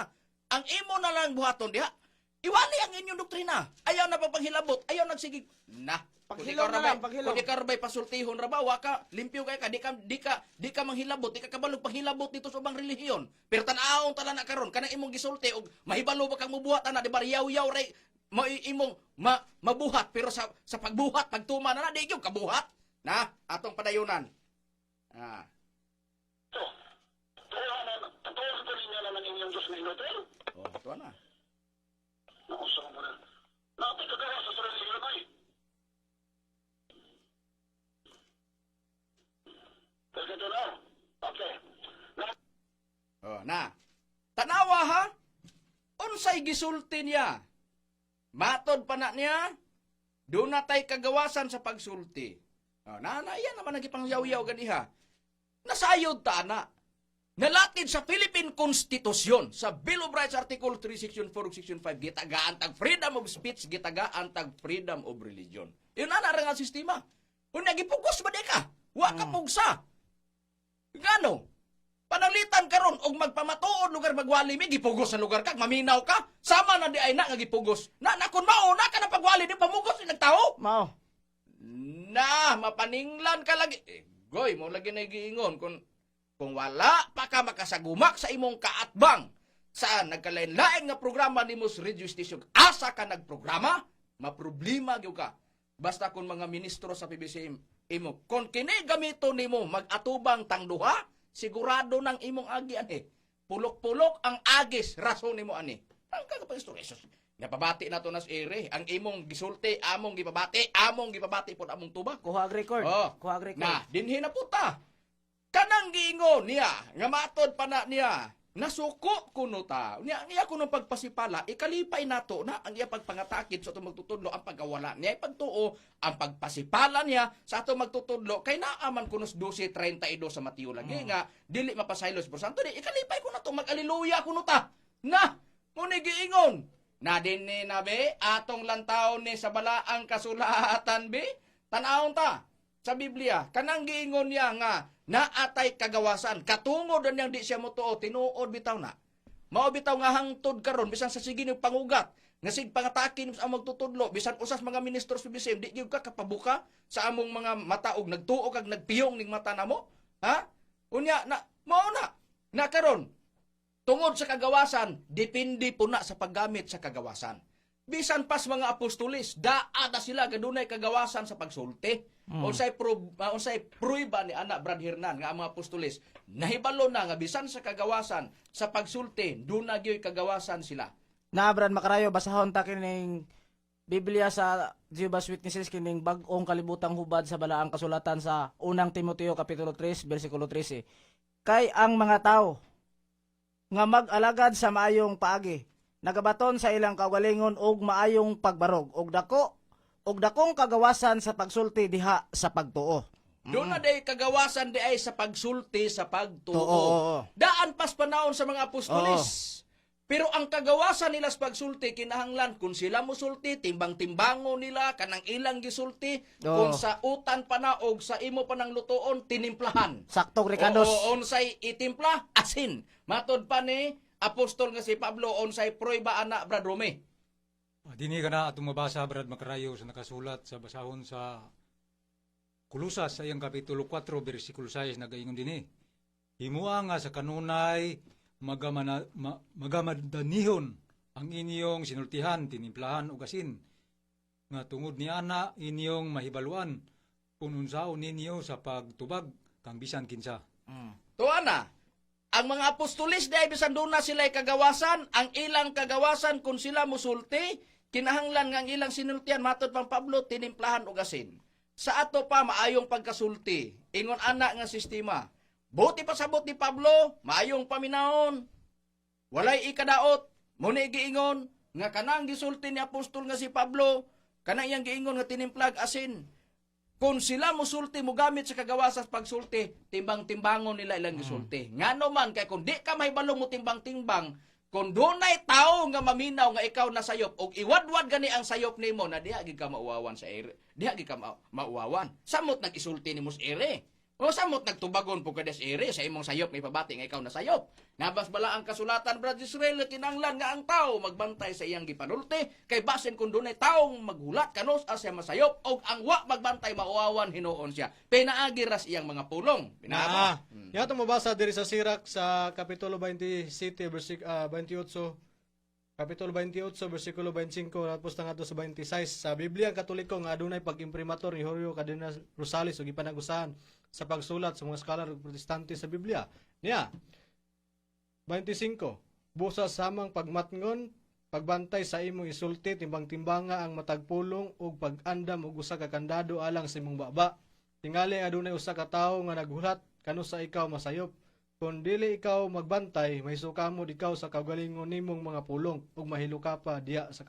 Ang imo na lang buhaton diha, iwali ang inyong doktrina. Ayaw na pagpanghilabot, ayaw nagsigig. Na, kung Paghilom ikaw na rabay- lang, paghilom. Kung ikaw rabay pasultihon ra ba, wa ka, limpyo kay ka, di ka manghilabot, di ka kabalog panghilabot dito sa ubang relihiyon. Pero tan-awon tala na karon kanang imong gisulti og mahibalo ba kang mubuhat ana, di ba yaw-yaw ray mo imong mabuhat pero sa pagbuhat pagtuma na na di gyud kabuhat. Na atong padayunan. Ah. Ito. Tuhan ko ninyo naman inyong Diyos na inutil. Oh, ato na. Nausang mo na. Natin kagawa sa sarili yun ay. Ito na. Okay. Na, Oh, na. Tanawa ha. Unsay gisulti niya? Matod pa na niya, doon na tay kagawasan sa pagsulti. Oh, na, na, iyan naman nagipangyaw-yaw ganiha. Nasayod ta na. Nalatid sa Philippine Constitution sa Bill of Rights Article 3 Section 4 ug Section 5 gitagaan tag freedom of speech, gitagaan tag freedom of religion. Yun na na ang sistema. Unya gipugos ba di ka? Wa ka pugsa. Ngano? Panalitan karon og magpamatuod lugar magwali mi gipugos sa lugar ka, maminaw ka. Sama na di ay na nga gipugos. Na na kun mao na ka na pagwali di pamugos ni nagtao. Mao. Na mapaninglan ka lagi. Eh, goy mo lagi na giingon kung wala pa ka makasagumak sa imong kaatbang sa nagkalain-lain nga programa nimo sa radio station, asa ka nagprograma, maproblema gyud ka. Basta kung mga ministro sa PBCM imo, kung kini gamito nimo mag-atubang tangduha, sigurado nang imong agi ani. Pulok-pulok ang agis rason nimo ani. Ang kagapang istorya Jesus. Napabati na to nas ere. Ang imong gisulti, among gipabati pod among tubag. Kuha og record. Oh. Kuha og record. Na, dinhi na puta. Kanang giingon niya, nga matod pa na niya, nasuko kuno ta. Niya, niya kuno pagpasipala, ikalipay nato na ang iya pagpangatakid sa atong magtutudlo, ang pagkawala niya pagtuo, ang pagpasipala niya sa atong magtutudlo, kay naaman kuno sa 12:32 sa Mateo lagi nga, dili mapasaylo sa Santo ni, ikalipay kuno to, mag-aliluya kuno ta. Na, muna giingon. Na dinhi na be, atong lantaon ni sa balaang kasulatan be, tanawon ta sa Biblia, kanang giingon niya nga naatay kagawasan, katungod na niyang di siya motuo, tinuod bitaw na. Mao bitaw nga hangtod karon bisan sa sige ni pangugat, nga sig pangatake sa among magtutudlo, bisan usas mga ministro sa BCM, di gyud ka kapabuka sa among mga mata og nagtuo kag nagpiyong ning mata namo. Ha? Unya na mao na. Na karon tungod sa kagawasan, depende po na sa paggamit sa kagawasan. Bisan pas mga apostolis, daa na sila gadunay kagawasan sa pagsulti. Unsay pruiba ni anak Brad Hernan nga ang mga apostolis nahibalo na nga bisan sa kagawasan sa pagsulti duna gyoy kagawasan sila. Na Brad Makarayo, basahon ta kining Biblia sa Jehovah's Witnesses kining bag-ong kalibutang hubad sa balaang kasulatan sa unang Timoteo kapitulo 3 bersikulo 13. Kay ang mga tao nga mag-alagad sa maayong paagi nagabaton sa ilang kaugalingon og maayong pagbarog og dako og dakong kagawasan sa pagsulti diha sa pagtuo. Doon na day kagawasan di ay sa pagsulti sa pagtuo. Oo, oo, oo. Daan pas panahon sa mga apostolis. Pero ang kagawasan nila sa pagsulti kinahanglan kung sila mosulti timbang-timbango nila kanang ilang gisulti Oo. kung sa utan pa na og sa imo pa nang lutoon tinimplahan. Saktong Ricardos. Oo, unsay itimpla asin. Matod pa ni apostol nga si Pablo unsay prueba ana Brad Rome. Ah, dinhi ka na atong mabasa Brad Makarayo sa nakasulat sa basahon sa Kulusas sa iyang kapitulo 4 bersikulo 6 nagaingon dinhi. Himua nga sa kanunay magamadanihon ang inyong sinultihan, tinimplahan ug asin nga tungod ni ana inyong mahibaluan Kung unsaon ninyo sa pagtubag kang bisan kinsa. Tuwa na. Ang mga apostolis di ay bisan doon na sila'y kagawasan, ang ilang kagawasan kung sila musulti, kinahanglan nga ang ilang sinultian matod pang Pablo tinimplahan og asin. Sa ato pa maayong pagkasulti, ingon ana nga sistema. Buti pasabot ni Pablo, maayong paminahon. Walay ikadaot, muna giingon nga kanang gisulti ni apostol nga si Pablo, kanang iyang giingon nga tinimplag asin. Kung sila musulti mo gamit sa kagawasan sa pagsulti, timbang-timbangon nila ilang gisulti. Ngano man kay kung di ka mahibalo mo timbang-timbang, kung dunay tao nga maminaw nga ikaw na sayop og iwadwad gani ang sayop nimo na diha gid ka mauwawan sa ere. Diha gid ka mauwawan. Samot nag-isulti nimo sa ere. O samot nagtubagon po ka sa ere sa imong sayop nga ipabati nga ikaw na sayop. Nabas bala ang kasulatan, Brad Israel, kinanglan nga ang tao magbantay sa iyang gipanulti kay basin kung dunay taong maghulat kanos asya masayop og ang wa magbantay mauwawan hinuon siya. Pinaagi ras iyang mga pulong. Pinaagi. Ah, Yato mabasa diri sa Sirak sa kapitulo 27 28, kapitulo 28 bersikulo 25 tapos na ngadto sa 26 sa Biblia ang Katoliko nga adunay pag-imprimatur ni Julio Cardenas Rosales ug gipanagusahan sa pagsulat sa mga scholar ug Protestante sa Biblia. Niya 25, busa samang pagmatngon, pagbantay sa imong isulti, timbang-timbanga ang matag pulong ug pag-andam og usa ka kandado alang sa imong baba. Tingali adunay usa ka tawo nga naghulat kanus sa ikaw masayop. Kung dili ikaw magbantay, mahisukamod ikaw sa kaugalingon nimong mga pulong ug mahilo ka pa diha sa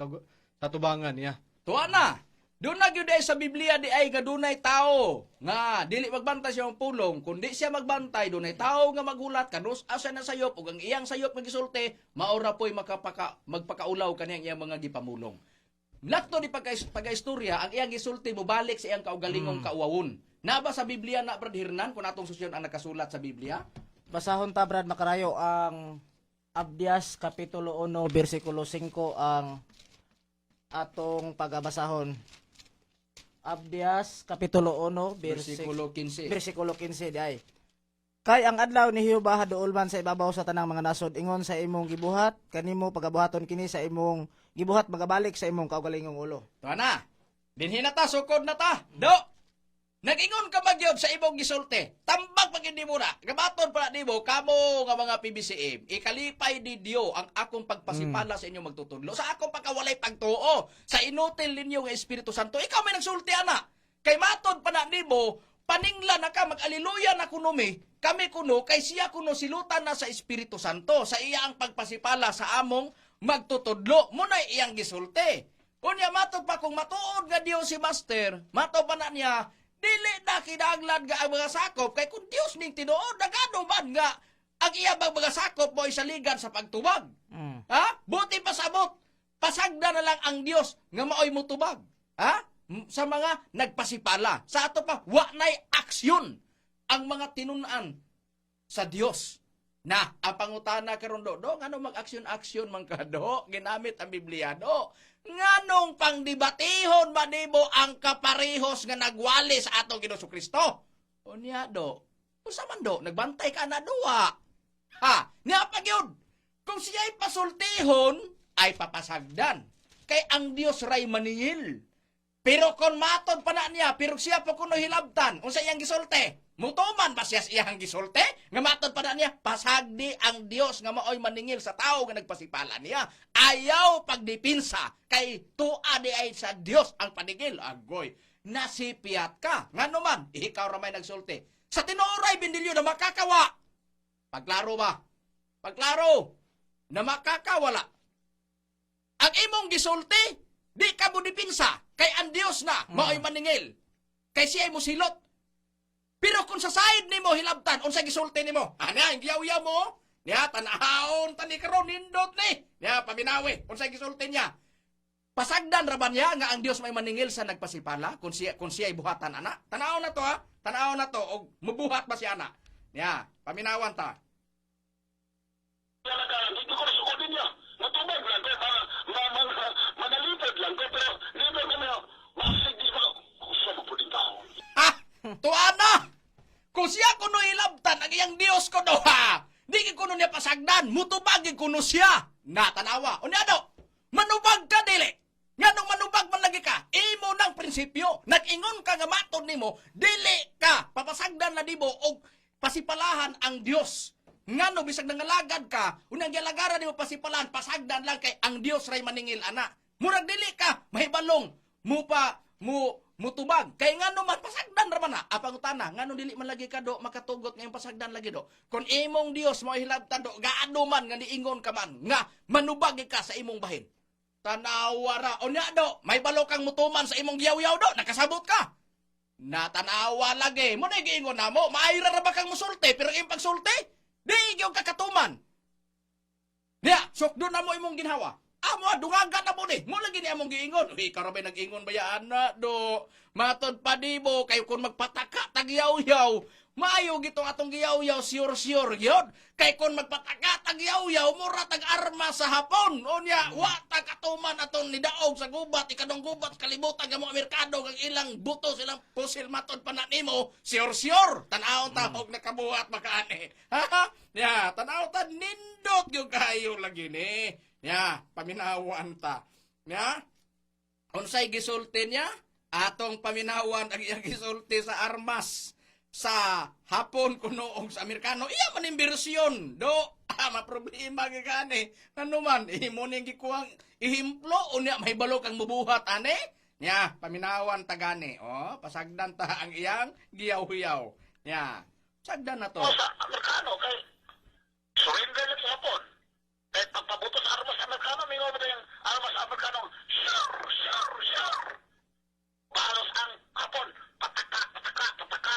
tubangan niya. Tuwa na. Doon na gyud ay sa Biblia di ay nga dunay tao nga dili magbantay siya ang pulong, kundi siya magbantay dunay tao nga maghulat kanus asa na sayop ug ang iyang sayop nga gisulti maora poy magpakaulaw kaniyang iyang mga gipamulong. Lakto ni pagkaistorya ang iyang gisulti mobalik sa iyang kaugalingong kauwawon. Naba sa Biblia na, Brad Hernan, kung atong susyon ang nakasulat sa Biblia? Basahon ta, Brad Makarayo, ang Abdias kapitulo 1 bersikulo 5 ang atong pagabasahon. Abdias kapitulo 1 bersikulo 15. Bersikulo 15 di ay. Kay ang adlaw ni Jehova haduol man sa ibabaw sa tanang mga nasod ingon sa imong gibuhat kanimo pagabuhaton kini sa imong gibuhat magabalik sa imong kaugalingong ulo. Tuwa na. Dinhi na ta, sukod na ta. Do. Nag-ingon ka magyod sa imong gisulti. Tambag pag hindi mo na. Gabaton pala nimo kamo nga mga PBCM. Ikalipay ni Dio ang akong pagpasipala sa inyong magtutudlo. Sa akong pagkawalay pagtuo. Sa inutil ninyo nga Espiritu Santo. Ikaw may nagsulti ana. Kay matod pa na nimo, paningla na ka, mag-aliluya na kuno mi, kami kuno, kay siya kuno silutan na sa Espiritu Santo, sa iya ang pagpasipala sa among magtutudlo. Muna iyang gisulti. Unya matod pa kung matuod nga Dios si Master, matod pa na niya, dili na kinahanglan nga ang mga sakop, kay kung Dios ning tinuod, nagano man nga ang iya bang mga sakop mo saligan sa pagtubag. Ha? Buti pa sabot. Pasagda na lang ang Dios nga maoy motubag. Ha? Sa mga nagpasipala. Sa ato pa, wa na'y aksyon ang mga tinun-an sa Dios. Na, ang pangutana karon do, do, ngano mag-aksyon-aksyon man ka do, ginamit ang Biblia do. Nganong pangdebatihon man nimo ang kaparehos nga nagwali sa atong Ginoong Kristo? Unya do, unsa man do, nagbantay ka na duwa. Ha, niya pa gyud. Kung siya'y pasultihon, ay papasagdan. Kay ang Dios ray maningil. Pero kung matod pa na niya, pero siya pa kuno hilabtan, unsa iyang gisulti? Mutuman ba siya sa iyang gisulti? Nga matod pa na niya, pasagdi ang Dios nga maoy maningil sa tao nga nagpasipala niya. Ayaw pagdipinsa kay tua di ay sa Dios ang panigil. Agoy, nasipiyat ka. Ngano man, ikaw ra may nagsulti. Sa tinuoray bindilyo na makakawa. Pagklaro ba? Pagklaro na makakawala. Ang imong gisulti, di ka mo dipinsa kay ang Dios na maoy maningil. Kay siya ay musilot. Pero kung sa side nimo hilabtan, unsa gisulti nimo? Ana, ang giyaw-yaw mo? Niya tanahon tani karon nindot ni. Niya paminawi, unsa gisulti niya? Pasagdan ra ba niya nga ang Dios may maningil sa nagpasipala kung siya ay buhatan ana? Tanaw na to ha. Tanaw na to og mubuhat ba siya ana? Niya, paminawan ta. Yan ka, hindi ko nasukodin niya. Matubag lang ko, manalipad lang ko, pero libre ko na, masig di ba, usa mo po din tao. Ha? Tuwa na! Kung siya kuno ilabtan, ang iyang Dios kuno ha! Di gid kuno niya pasagdan, mutubag gid kuno siya. Na tanawa. Unya do, manubag ka dili. Nganong manubag man lagi ka, imo nang prinsipyo. Nag-ingon ka nga matod nimo, dili ka papasagdan na nimo og pasipalahan ang Dios. Ngano bisag nangalagad ka, unang gialagaran nimo pasipalahan, pasagdan lang kay ang Dios ray maningil ana. Murag dili ka mahibalong mo pa mo mutubag kay ngano man pasagdan ra man na. Apang utana, ngano dili man lagi ka do makatugot ngayong pasagdan lagi do. Kung imong Dios mo hilabtan do, gaano man nga niingon ka man nga manubag ka sa imong bahin. Tanawa ra. Unya do, may balo kang mutuman sa imong giyaw-yaw do, nakasabot ka. Natanawa lagi. Mo na giingon namo, maayra ra ba kang musulti pero imong pagsulti, di gyud ka katuman. Niya, sukdon na mo imong ginhawa. Amo, dungagan na mo ni. Mo lagi ni among giingon. Uy, ikaw ra ba'y nag-ingon ba yan na do? Matod pa di mo, kayo kung magpataka, tagyaw-yaw. Maayo gitong atong giyaw-yaw, sure-sure gyud. Kay kung magpataka, tagyaw-yaw, mura tag arma sa Hapon. Unya, wa tag katuman atong nidaog sa gubat, ikadong gubat, kalibutan nga mo Amerikano, ang ilang buto, silang pusil matod pa na nimo, sure-sure. Tan-awon ta, og nakabuhat makaani. Ha? Ya, tan-aw ta, nindot gyud kayo lagi ni. Ya, paminawan ta. Ya? Unsay gisulti niya? Atong paminawan ang iyang gisulti sa armas sa Hapon kuno og sa Amerikano. Iya man ning bersyon. Do, ma problema gani. Ngano man imo ning gikuhang ihimplo, unya mahibalo kang mubuhat ane. Nya, paminawan ta gani. Oh, pasagdan ta ang iyang giyaw-yaw. Nya, sagdan na to. O sa Amerikano, kay surrender lang sa Hapon. Kay pagpabuto sa armas sa Amerikano, mingon mo yung armas sa Amerikano, sure, sure, sure. Balos ang Hapon, pataka, pataka, pataka.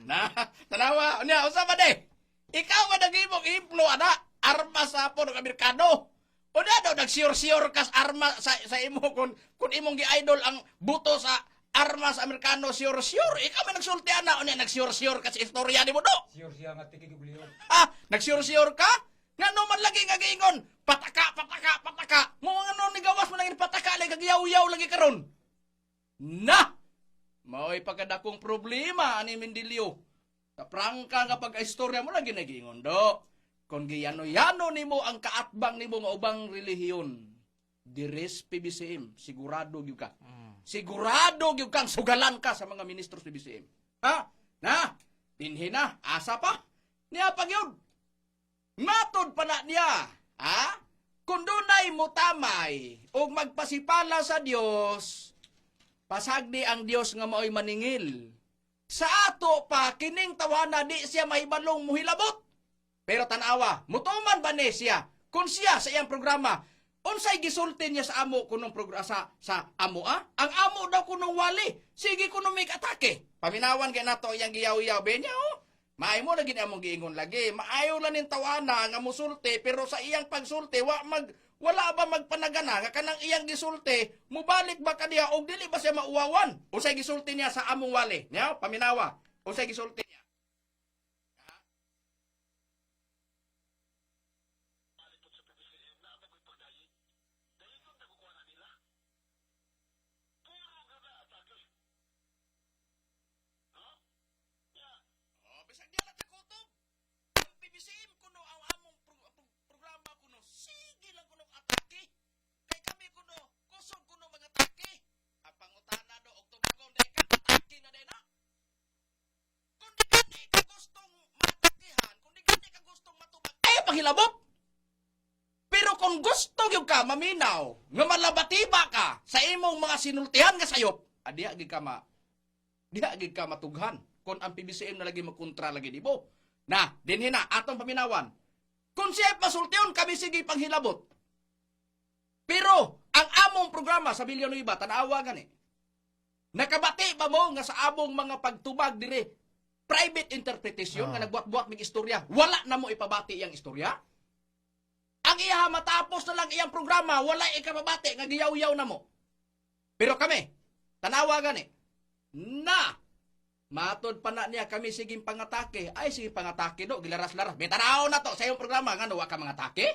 Na, tanawa, unya unsa man eh? Ikaw man ang imong implo ana, armas sa Hapon ug Amerikano. Unya daw nagsiyor-siyor kas arma sa imo kung imong gi-idol ang buto sa armas Amerikano siyor-siyor. Ikaw man nagsulti ana, unya nagsiyor-siyor kas istorya nimo do. Sure siya nga tigig og liog. Ah, nagsiyor-siyor ka? Ngano man lagi nga giingon, pataka, pataka, pataka. Mo ngano ni gawas mo lang pataka lagi kagyaw-yaw lagi karon. Na! Mao'y pagkadakong problema ani Mendilio. Sa prangka nga pagka-istorya mo lagi nagiingon do. Kung giyano-yano nimo ang kaatbang nimo nga ubang relihiyon, dires PBCM, sigurado gyud ka. Sigurado gyud kang sugalan ka sa mga ministro sa PBCM. Ha? Na? Dinhi na, asa pa? Niya pa gyud. Matod pa na niya. Ha? Kung dunay mutamay og magpasipala sa Dios, pasagdi ang Dios nga maoy maningil. Sa ato pa kining tawana di siya mahibalong muhilabot. Pero tanawa, mutuman ba ni siya? Kung siya sa iyang programa, unsay gisulti niya sa amo kunong programa sa amo ah? Ang amo daw kunong wali. Sige kuno may atake. Paminawan kay nato iyang giyaw-yaw be niya oh. Maayo mo lagi among giingon lagi. Maayo lang ning tawana nga musulti pero sa iyang pagsulti wa mag wala ba magpanagana nga kanang iyang gisulti mubalik ba kaniya og dili ba siya mauwawan? Unsay gisulti niya sa among wali? Nya, paminawa. Unsay gisulti niya? Oh, bisag di ala takutob. Ang PBCM kuno ang among programa kuno sige lang kuno atake. Kay kami kuno kusog kuno mga atake. Ang pangutana do og tubagon dai ka atake na dai na. Kung di gani ka gustong matakihan, kung di gani ka gustong matubag, ay panghilabot. Pero kung gusto gyud ka maminaw, nga malabatiba ka sa imong mga sinultihan nga sayop, adiya gid ka ma diha gid ka matughan kung ang PBCM na lagi magkontra lagi nimo. Na, dinhi na atong paminawan. Kung siya pasultion, kami sige panghilabot. Pero ang among programa sa Villanueva, tanawa gani. Nakabati ba mo nga sa among mga pagtubag dire private interpretation nga nagbuhat-buhat mig istorya, wala na mo ipabati iyang istorya? Ang iya matapos na lang iyang programa, wala ikapabati nga giyaw-yaw na mo. Pero kami, tanawa gani. Na matod pa na niya kami sige pangatake. Ay sige pangatake do, gilaras-laras. May tanaw na to sa iyong programa ngano wa ka mangatake?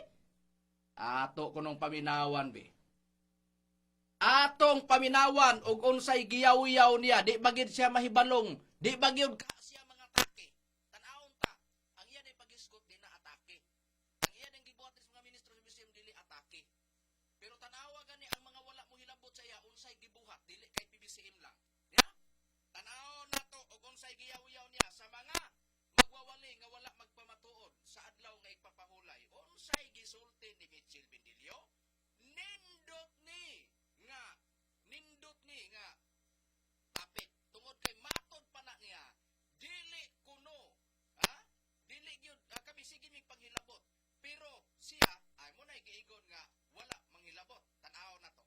Ato kunong paminawan be. Atong paminawan og unsay giyaw-yaw niya, di bagid siya mahibalong, di bagyod ka siya mangatake. Tan-awon ta, ang iya day pagisgot di na atake. Ang iya ding gibuhat sa mga ministro sa museum dili atake. Pero tanawa gani ang mga wala mo hilabot. magwali nga wala magpamatuod sa adlaw nga igpapahulay. Unsay gisulti ni Mitchell Bendilio? Nindot ni nga nindot ni nga topic tungod kay matod pa na niya dili kuno, ha, dili gyud, kami sige mig panghilabot, pero siya ay mo na giigon nga wala manghilabot. Tan-aw na to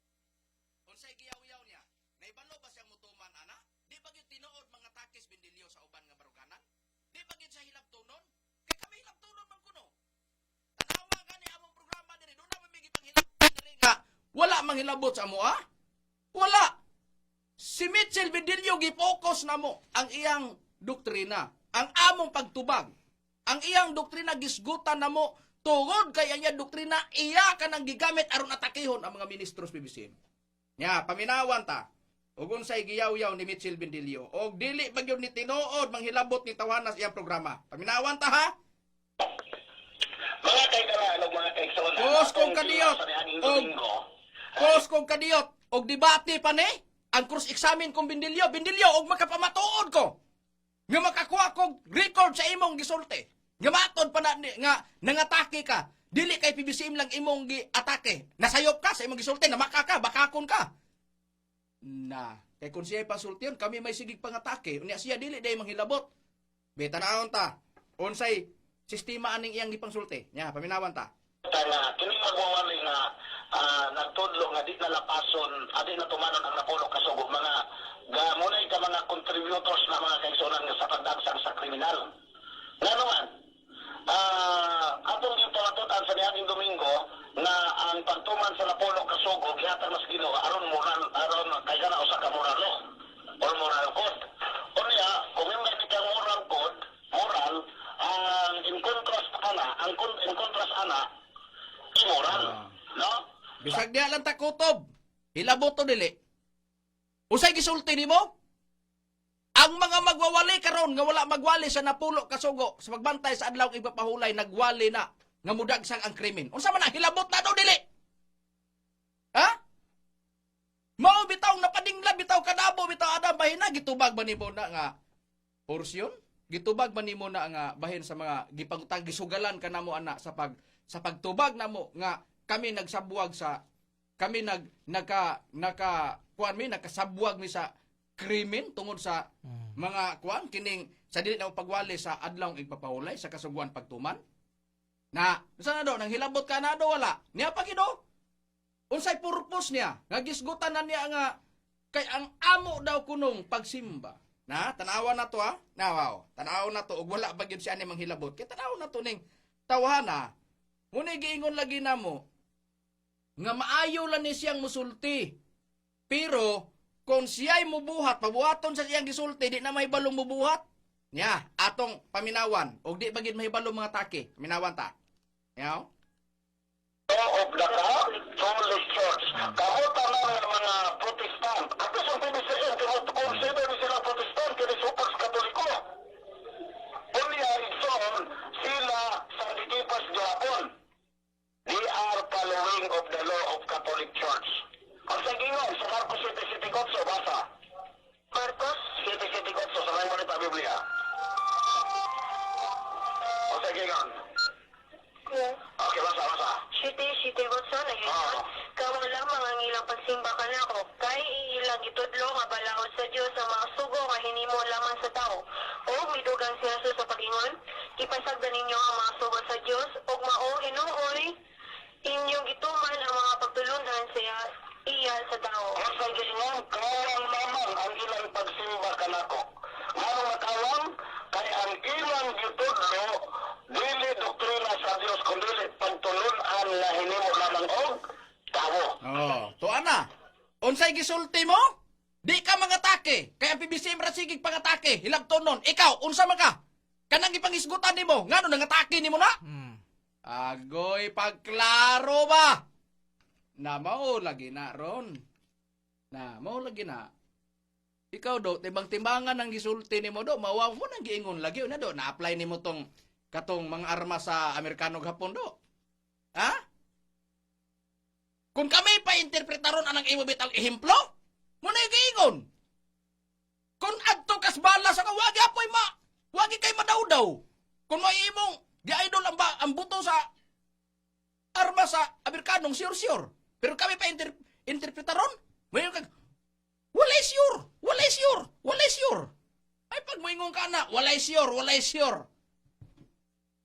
unsay giyaw-yaw niya. Naibalo ba siyang mutuman ana? Di ba gyud tinuod mga takis Bendilio sa uban nga baruganan? Di ba gyud sa hilabtonon? Kay kami hilabtonon man kuno. Tanawa gani among programa diri, doon na may gipanghilabtan diri nga wala manghilabot sa amoa. Wala. Si Mitchell Bendilio gipokus na mo ang iyang doktrina, ang among pagtubag. Ang iyang doktrina gisgutan na mo tungod kay ang iyang doktrina iya ka nang gigamit aron atakihon ang mga ministros PBCM. Nya, paminawan ta. Ug unsay giyaw-yaw ni Mitchell Bendilio. Og dili ba gyud ni tinuod manghilabot ni Tawanas iyang programa. Paminawan ta, ha. Mga kaigalaan o mga kaigsoon, Pos kong kadiyot. sa niaging Domingo, Pos kong kadiyot og debate pa ni ang cross examine kong Bendilio, Bendilio og makapamatuod ko nga makakuha kog record sa imong gisulti. Nga matod pa na nga nangatake ka. Dili kay PBCM lang imong giatake. Nasayop ka sa imong gisulti, namaka ka, bakakon ka. Na, kay kung siya pasultiyon, kami may sigig pangatake. Unya siya dili day manghilabot. Be tanawon ta. Unsay sistema aning iyang gipangsulti. Nya, paminawan ta. Nga kining magwawali nga nagtudlo nga di na lapason, adi na tumanon ang napulo kasugo, mga gamunay ka mga contributors na mga kaigsunan nga sa pagdagsang sa kriminal. Ngano man, atong gipamatud-an sa niaging Domingo nga ang pagtuman sa napulo kasugo gihatag mas Ginoo aron moral, aron kay kana usa ka moral law or moral code. Unya, kung member ni kang moral code, moral, ang in contrast ana, ang in contrast ana, immoral. No? Bisag diha lang ta kutob. Hilabot to dili. Usay gisulti nimo? Ang mga magwawali karon nga wala magwali sa napulo kasugo sa pagbantay sa adlaw igpapahulay nagwali na nga mudagsang ang krimen. Unsa man na hilabot na do dili? Ha? Mao bitaw napadingla bitaw kadabo bitaw adam bahina gitubag ba nimo na nga porsyon? Gitubag ba nimo na nga bahin sa mga gipangutang gisugalan kanamo ana sa pag sa pagtubag namo nga kami nagsabuag sa kami nag naka naka kuan mi nakasabwag mi sa krimen tungod sa mga kuan kining sa dili na pagwali sa adlaw igpapahulay sa kasuguan pagtuman na sa na do nang hilabot ka na do wala niya pa gido unsay purpose niya nga gisgutan na niya nga kay ang amo daw kunong pagsimba na tanawa na to, ha, na wow tanawa na to og wala ba gyud siya ni manghilabot kay tanawa na to ning tawhana. Muna giingon lagi namo nga maayo lang ni siyang musulti. Pero kung siya'y mubuhat, pabuhaton sa siyang gisulti, di na mahibalo mubuhat. Nya, atong paminawan. Og di bagid mahibalo mga take. Paminawan ta. Yaw? Law of the Catholic Church. Kamo tanan nga mga Protestant. Ato sa PBCM, consider ni sila Protestant, kini supax Katoliko. Unya, igsoon, sila sa dikipas gihapon. They are following of the law of Catholic Church. Ang sa gingon, sa Marcos 7:7-8, basa. Marcos 7:7-8, sa may manita Biblia. Ang sa gingon. Yeah. Okay, basa, basa. 7:7-8 nagison, kamo lamang ang ilang pagsimba kanako, kay iilang gitudlo nga balaod sa Dios ang mga sugo nga hinimo lamang sa tao. O midugang si Jesus sa pagingon, ipasagdan ninyo ang mga sugo sa Dios ug mao hinuoy inyong gituman ang mga pagtulunan sa iya sa tao. Ang sa gingon, kawang lamang ang ilang pagsimba kanako. Nganong makawang, kay ang ilang gitudlo, dili doktrina sa Dios, kundi pagtulunan na hinimo lamang og tawo. Oh, tuan na. Unsay gisulti mo? Di ka mangatake. Kay ang PBCM ra sigig pangatake. Hilabtonon. Ikaw, unsa man ka? Kanang gipangisgutan nimo, ngano nangatake nimo na? Agoy, pagklaro ba? Na mao lagi na ron. Na mao lagi na. Ikaw do, timbang-timbangan ang gisulti nimo do, mawa mo nang giingon lagi na do, na-apply nimo tong katong mga armas sa Amerikano ug Hapon do. Ha? Kung kami pa interpretaron anang imo bitang ehemplo, mo na giingon. Kung adto kas bala sa ka, wagi apoy ma, wagi kay madawdaw. Kung may imong gi-idol ang, ba, ang buto sa arma sa Amerikanong sure-sure. Pero kami pa interpretaron. Mayon kag walay sure, walay sure, walay sure. Ay pag moingon ka na, walay sure, walay sure.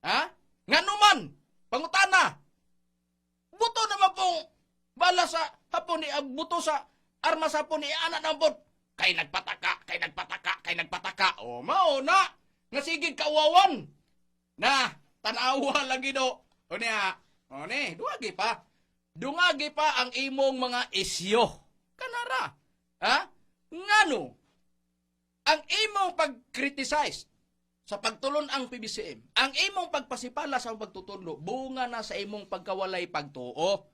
Ha? Ngano man, pangutana. Buto naman pong bala sa hapon ni buto sa arma sa hapon ni anak ng bot. Kay nagpataka, kay nagpataka, kay nagpataka. O mao na nga sige kauwawan. Na, tan-awa lagi do. O niya, o ni, duwagi pa. Dungagi pa ang imong mga isyo. Kanara. Ha? Ngano? Ang imong pag-criticize sa pagtulon ang PBCM, ang imong pagpasipala sa pagtutudlo, bunga na sa imong pagkawalay pagtuo.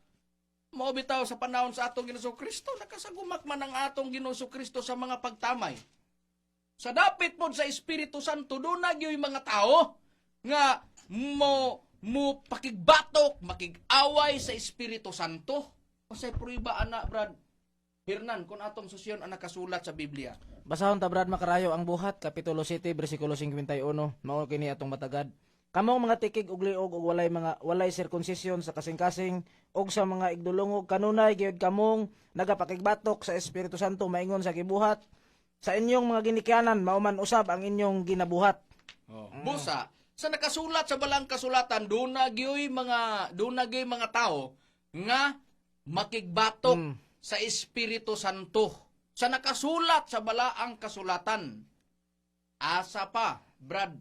Mao bitaw sa panahon sa atong Ginoong Kristo, nakasagumak man ang atong Ginoong Kristo sa mga pagtamay. Sa dapit pod sa Espiritu Santo, doon na gyud mga tao nga mo mo pakigbatok, makig-away sa Espiritu Santo. Unsay prueba ana, Brad Hernan, kung atong susyon ang nakasulat sa Biblia? Basahon ta, Brad Makarayo, ang Buhat kapitulo 7 bersikulo 51, mao kini atong matagad. Kamong mga tikig og liog og walay mga walay sirkunsisyon sa kasing-kasing og sa mga igdulungog, kanunay gyud kamong nagapakigbatok sa Espiritu Santo maingon sa gibuhat sa inyong mga ginikyanan, mao man usab ang inyong ginabuhat. Oh. Busa, sa nakasulat sa balang kasulatan, doon na gyoy mga doon na gyoy mga tao nga makigbatok sa Espiritu Santo. Sa nakasulat sa balaang kasulatan. Asa pa, Brad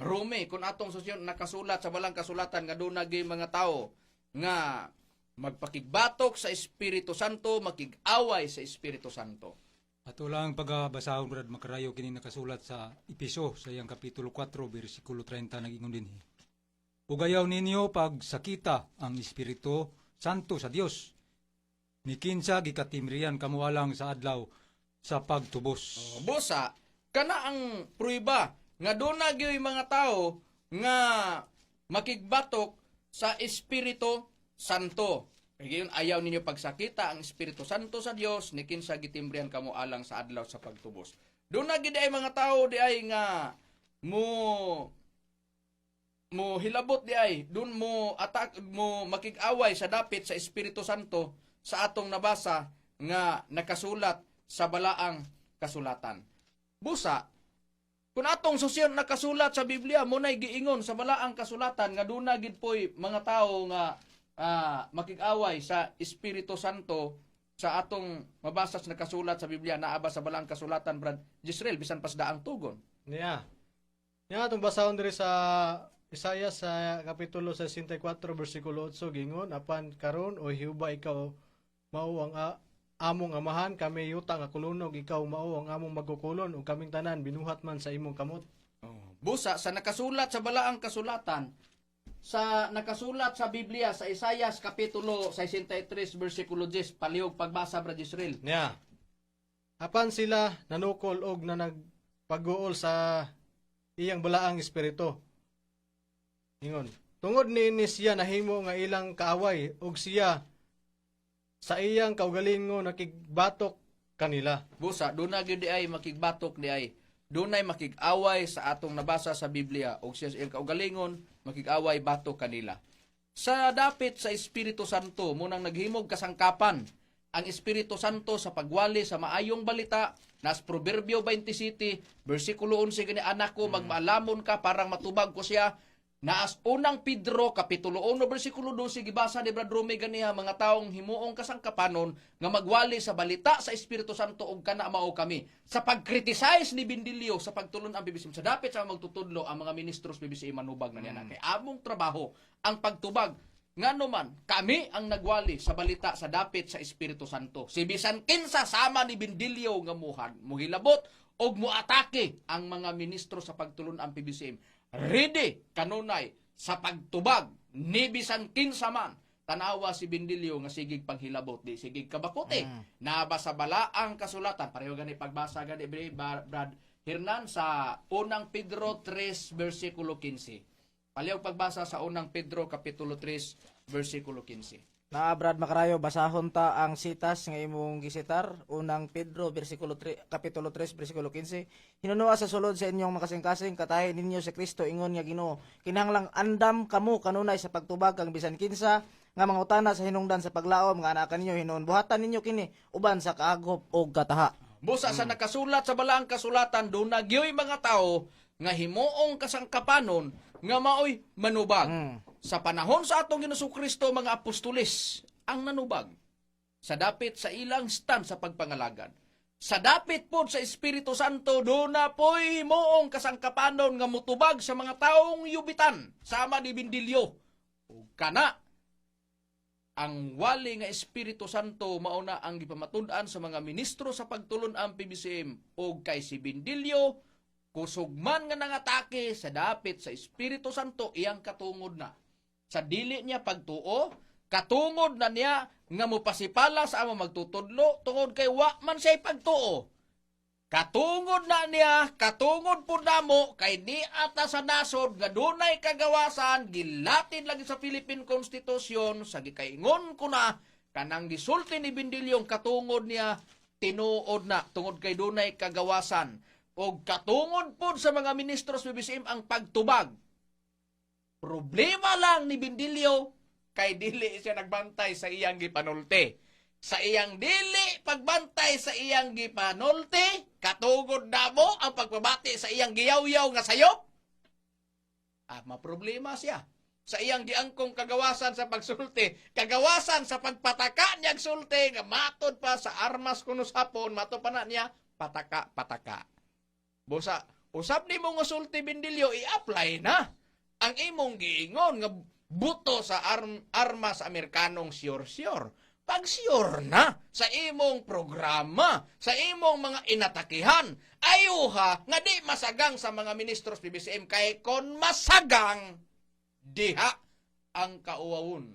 Rome, kung atong susyon nakasulat sa balang kasulatan nga doon na gyoy mga tao nga magpakigbatok sa Espiritu Santo, makig-away sa Espiritu Santo. Ato lang pagabasahon, Brad Makarayo, kini nakasulat sa Episo sa iyang kapitulo 4 bersikulo 30, nagingon dinhi. Ugayaw ninyo pagsakita ang Espiritu Santo sa Dios. Ni kinsa gikatimrian kamo alang sa adlaw sa pagtubos. Busa, kana ang prueba nga doon na gyoy mga tao nga makigbatok sa Espiritu Santo. Kay gayon ayaw ninyo pagsakita ang Espiritu Santo sa Dios ni kinsa gitimbrihan kamo alang sa adlaw sa pagtubos. Doon na gid ay mga tao di ay nga mo mo hilabot di ay dun mo attack, mo makig-away sa dapit sa Espiritu Santo sa atong nabasa nga nakasulat sa balaang kasulatan. Busa, kung atong susyon nakasulat sa Biblia, mo na'y giingon sa balaang kasulatan nga duna gid po'y mga tao nga makig-away sa Espiritu Santo sa atong mabasa sa nakasulat sa Biblia, naa ba sa balaang kasulatan, Brad Jisrael, bisan pas daang tugon? Niya. Niya atong basahon diri sa Isaiah sa kapitulo 64 bersikulo 8, gingon, "Apan karon, o Jehova, ikaw mao ang among amahan, kami yuta nga kulunog, ikaw mao ang among magkukulon ug kaming tanan binuhat man sa imong kamot." Busa sa nakasulat sa balaang kasulatan, sa nakasulat sa Biblia sa Isaias kapitulo 63 bersikulo 10, palihog pagbasa, Brad Israel. Niya. "Apan sila nanukol og nanagpag-uol sa iyang balaang espiritu." Ingon, "Tungod niini siya nahimo nga ilang kaaway ug siya sa iyang kaugalingon nakigbatok kanila." Busa, doon na gyud di ay makigbatok di ay. Dunay makig-away sa atong nabasa sa Biblia og siya sa iyang kaugalingon makig-away batok kanila. Sa dapit sa Espiritu Santo, munang naghimog kasangkapan ang Espiritu Santo sa pagwali sa maayong balita nas Proverbio 27 bersikulo 11 gani, "Anak ko, magmaalamon ka parang matubag ko siya." Naas Unang Pedro kapitulo 1 bersikulo 12, gibasa ni Brad Rome ganiha, mga taong himuong kasangkapanon nga magwali sa balita sa Espiritu Santo ug kana mao kami. Sa pag-criticize ni Bindilio sa pagtulon ang PBCM sa dapit sa magtutudlo, ang mga ministros PBCM manubag na niya na kay among trabaho ang pagtubag, ngano man kami ang nagwali sa balita sa dapit sa Espiritu Santo. Si bisan kinsa sama ni Bindilio nga muhan muhilabot og muatake ang mga ministro sa pagtulon ang PBCM, ready kanunay sa pagtubag ni bisan kinsa man. Tanawa si Bindilio nga sigig panghilabot, di sigig kabakote. Naba sa balaang kasulatan? Pareho gani pagbasa gani, Brad Hernan, sa Unang Pedro 3 bersikulo 15. Palihog pagbasa sa Unang Pedro kapitulo 3 bersikulo 15. Naa Brad Makarayo, basahon ta ang sitas nga imong gisitar, Unang Pedro bersikulo 3, kapitulo 3 bersikulo 15. Hinunua sa sulod sa inyong makasing-kasing katahi ninyo si Kristo ingon nga Ginoo. Kinahanglang andam kamo kanunay sa pagtubag kang bisan kinsa nga mangutana sa hinungdan sa paglaom nga anaa kaninyo hinuon. Buhatan ninyo kini uban sa kaagop og kataha. Busa sa nakasulat sa balaang kasulatan, doon na gyoy mga tao nga himuong kasangkapanon nga maoy manubag. Sa panahon sa atong Ginoong Kristo, mga apostoles ang nanubag sa dapit sa ilang stand sa pagpangalagad. Sa dapit po sa Espiritu Santo, doon na po'y himuong kasangkapanon nga mutubag sa mga taong yubitan, sama ni Bindilyo. Ug kana, ang wali nga Espiritu Santo mao na ang gipamatud-an sa mga ministro sa pagtulon ang PBCM, ug kay si Bindilyo kusog man nga nangatake sa dapit sa Espiritu Santo, iyang katungod na sa dili niya pagtuo, katungod na niya nga mopasipala sa among magtutudlo tungod kay wa man siya pagtuo. Katungod na niya, katungod po namo kay ni ata sa nasod nga dunay kagawasan, gilatin lagi sa Philippine Constitution. Sa gikaingon ko na kanang gisulti ni Bindilyong katungod niya, tinuod na tungod kay dunay kagawasan. Og katungod pod sa mga ministro sa BBCM ang pagtubag. Problema lang ni Bindilyo kay dili siya nagbantay sa iyang gipanulti. Sa iyang dili pagbantay sa iyang gipanulti, katugod na mo ang pagpabati sa iyang giyawyaw nga sayop. Ah, maproblema siya. Sa iyang giangkong kagawasan sa pagsulti, kagawasan sa pagpataka niyang sulti, nga matod pa sa armas kuno sapon, matod pa na niya, pataka, pataka. Busa, usab nimo nga sulti, Bindilyo, i-apply na ang imong giingon nga buto sa armas Amerikanong sure-sure. Pag sure na sa imong programa, sa imong mga inatakihan, ayuha nga di masagang sa mga ministros PBCM, kay kon masagang diha ang kauwawon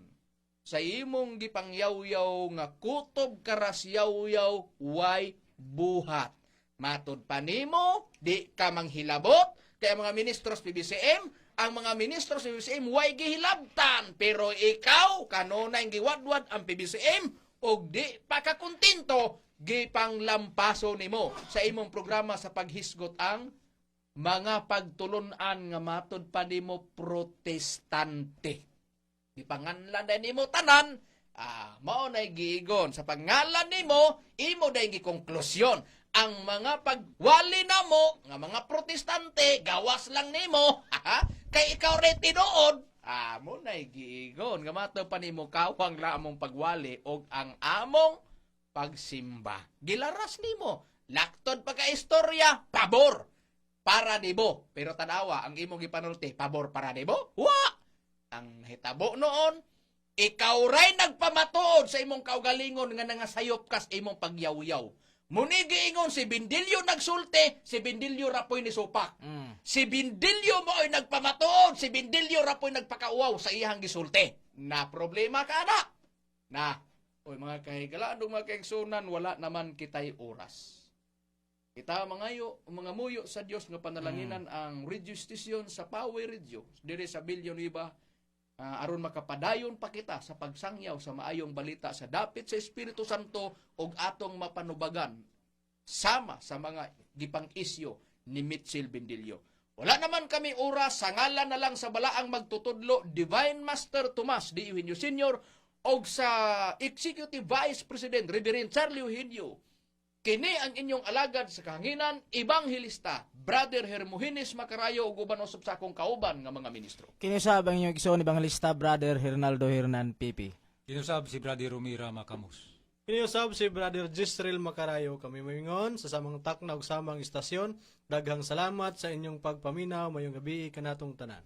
sa imong gipangyaw-yaw nga kutob karas yaw-yaw way buhat. Matod pa nimo, di ka manghilabot kay ang mga ministros PBCM, ang mga ministro sa PBCM way gihilabtan, pero ikaw kanunay giwadwad ang PBCM og di pa ka kontento, gipanglampaso nimo sa imong programa sa paghisgot ang mga pagtulun-an nga matod pa nimo Protestante. Gipanganlan na nimo tanan. Ah, mao nay giigon sa pangalan nimo, imo day gikonklusyon ang mga pagwali namo nga mga Protestante, gawas lang nimo kay ikaw rin tinuod. Ah, mo nay giigon nga matod pa nimo kawang ra among pagwali og ang among pagsimba. Gilaras nimo, laktod pa ka istorya, pabor para nimo, pero tanawa ang imong gipanulti, pabor para nimo wa. Ang hitabo noon, ikaw ray nagpamatuod sa imong kaugalingon nga nangasayop kas imong pagyawyaw. Muni giingon si Bindilyo nagsulti, si Bindilyo rapoy ni supak. Si Bindilyo mo'y nagpamatuod, si Bindilyo rapoy nagpakauwaw sa iyang gisulti. Na problema ka na. Na, oy mga kahigalaan, mga kaigsunan, wala naman kitay oras. Kita mangayo, mga muyo sa Dios nga panalanginan ang radio station sa Power Radio diri sa Villanueva, aron makapadayon pa kita sa pagsangyaw sa maayong balita sa dapit sa Espiritu Santo ug atong mapanubagan sama sa mga gipang-isyo ni Mitchell Bindilyo. Wala naman kami oras, sa ngalan na lang sa balaang magtutudlo, Divine Master Tomas D. Eugenio Sr. og sa Executive Vice President Reverend Charlie Eugenio. Kini ang inyong alagad sa kahanginan, Ebanghelista, Brother Hermogenes Macarayo, ug uban usab sa akong kauban nga mga ministro. Kini usab ang inyong igsoon Evangelista Brother Hernaldo Hernan Pipi. Kinusab si Brother Romira Macamos. Kiniusab si Brother Jisreel Macarayo. Kami moingon sa samang takna ug samang istasyon. Daghang salamat sa inyong pagpaminaw. Mayong gabi kanatong tanan.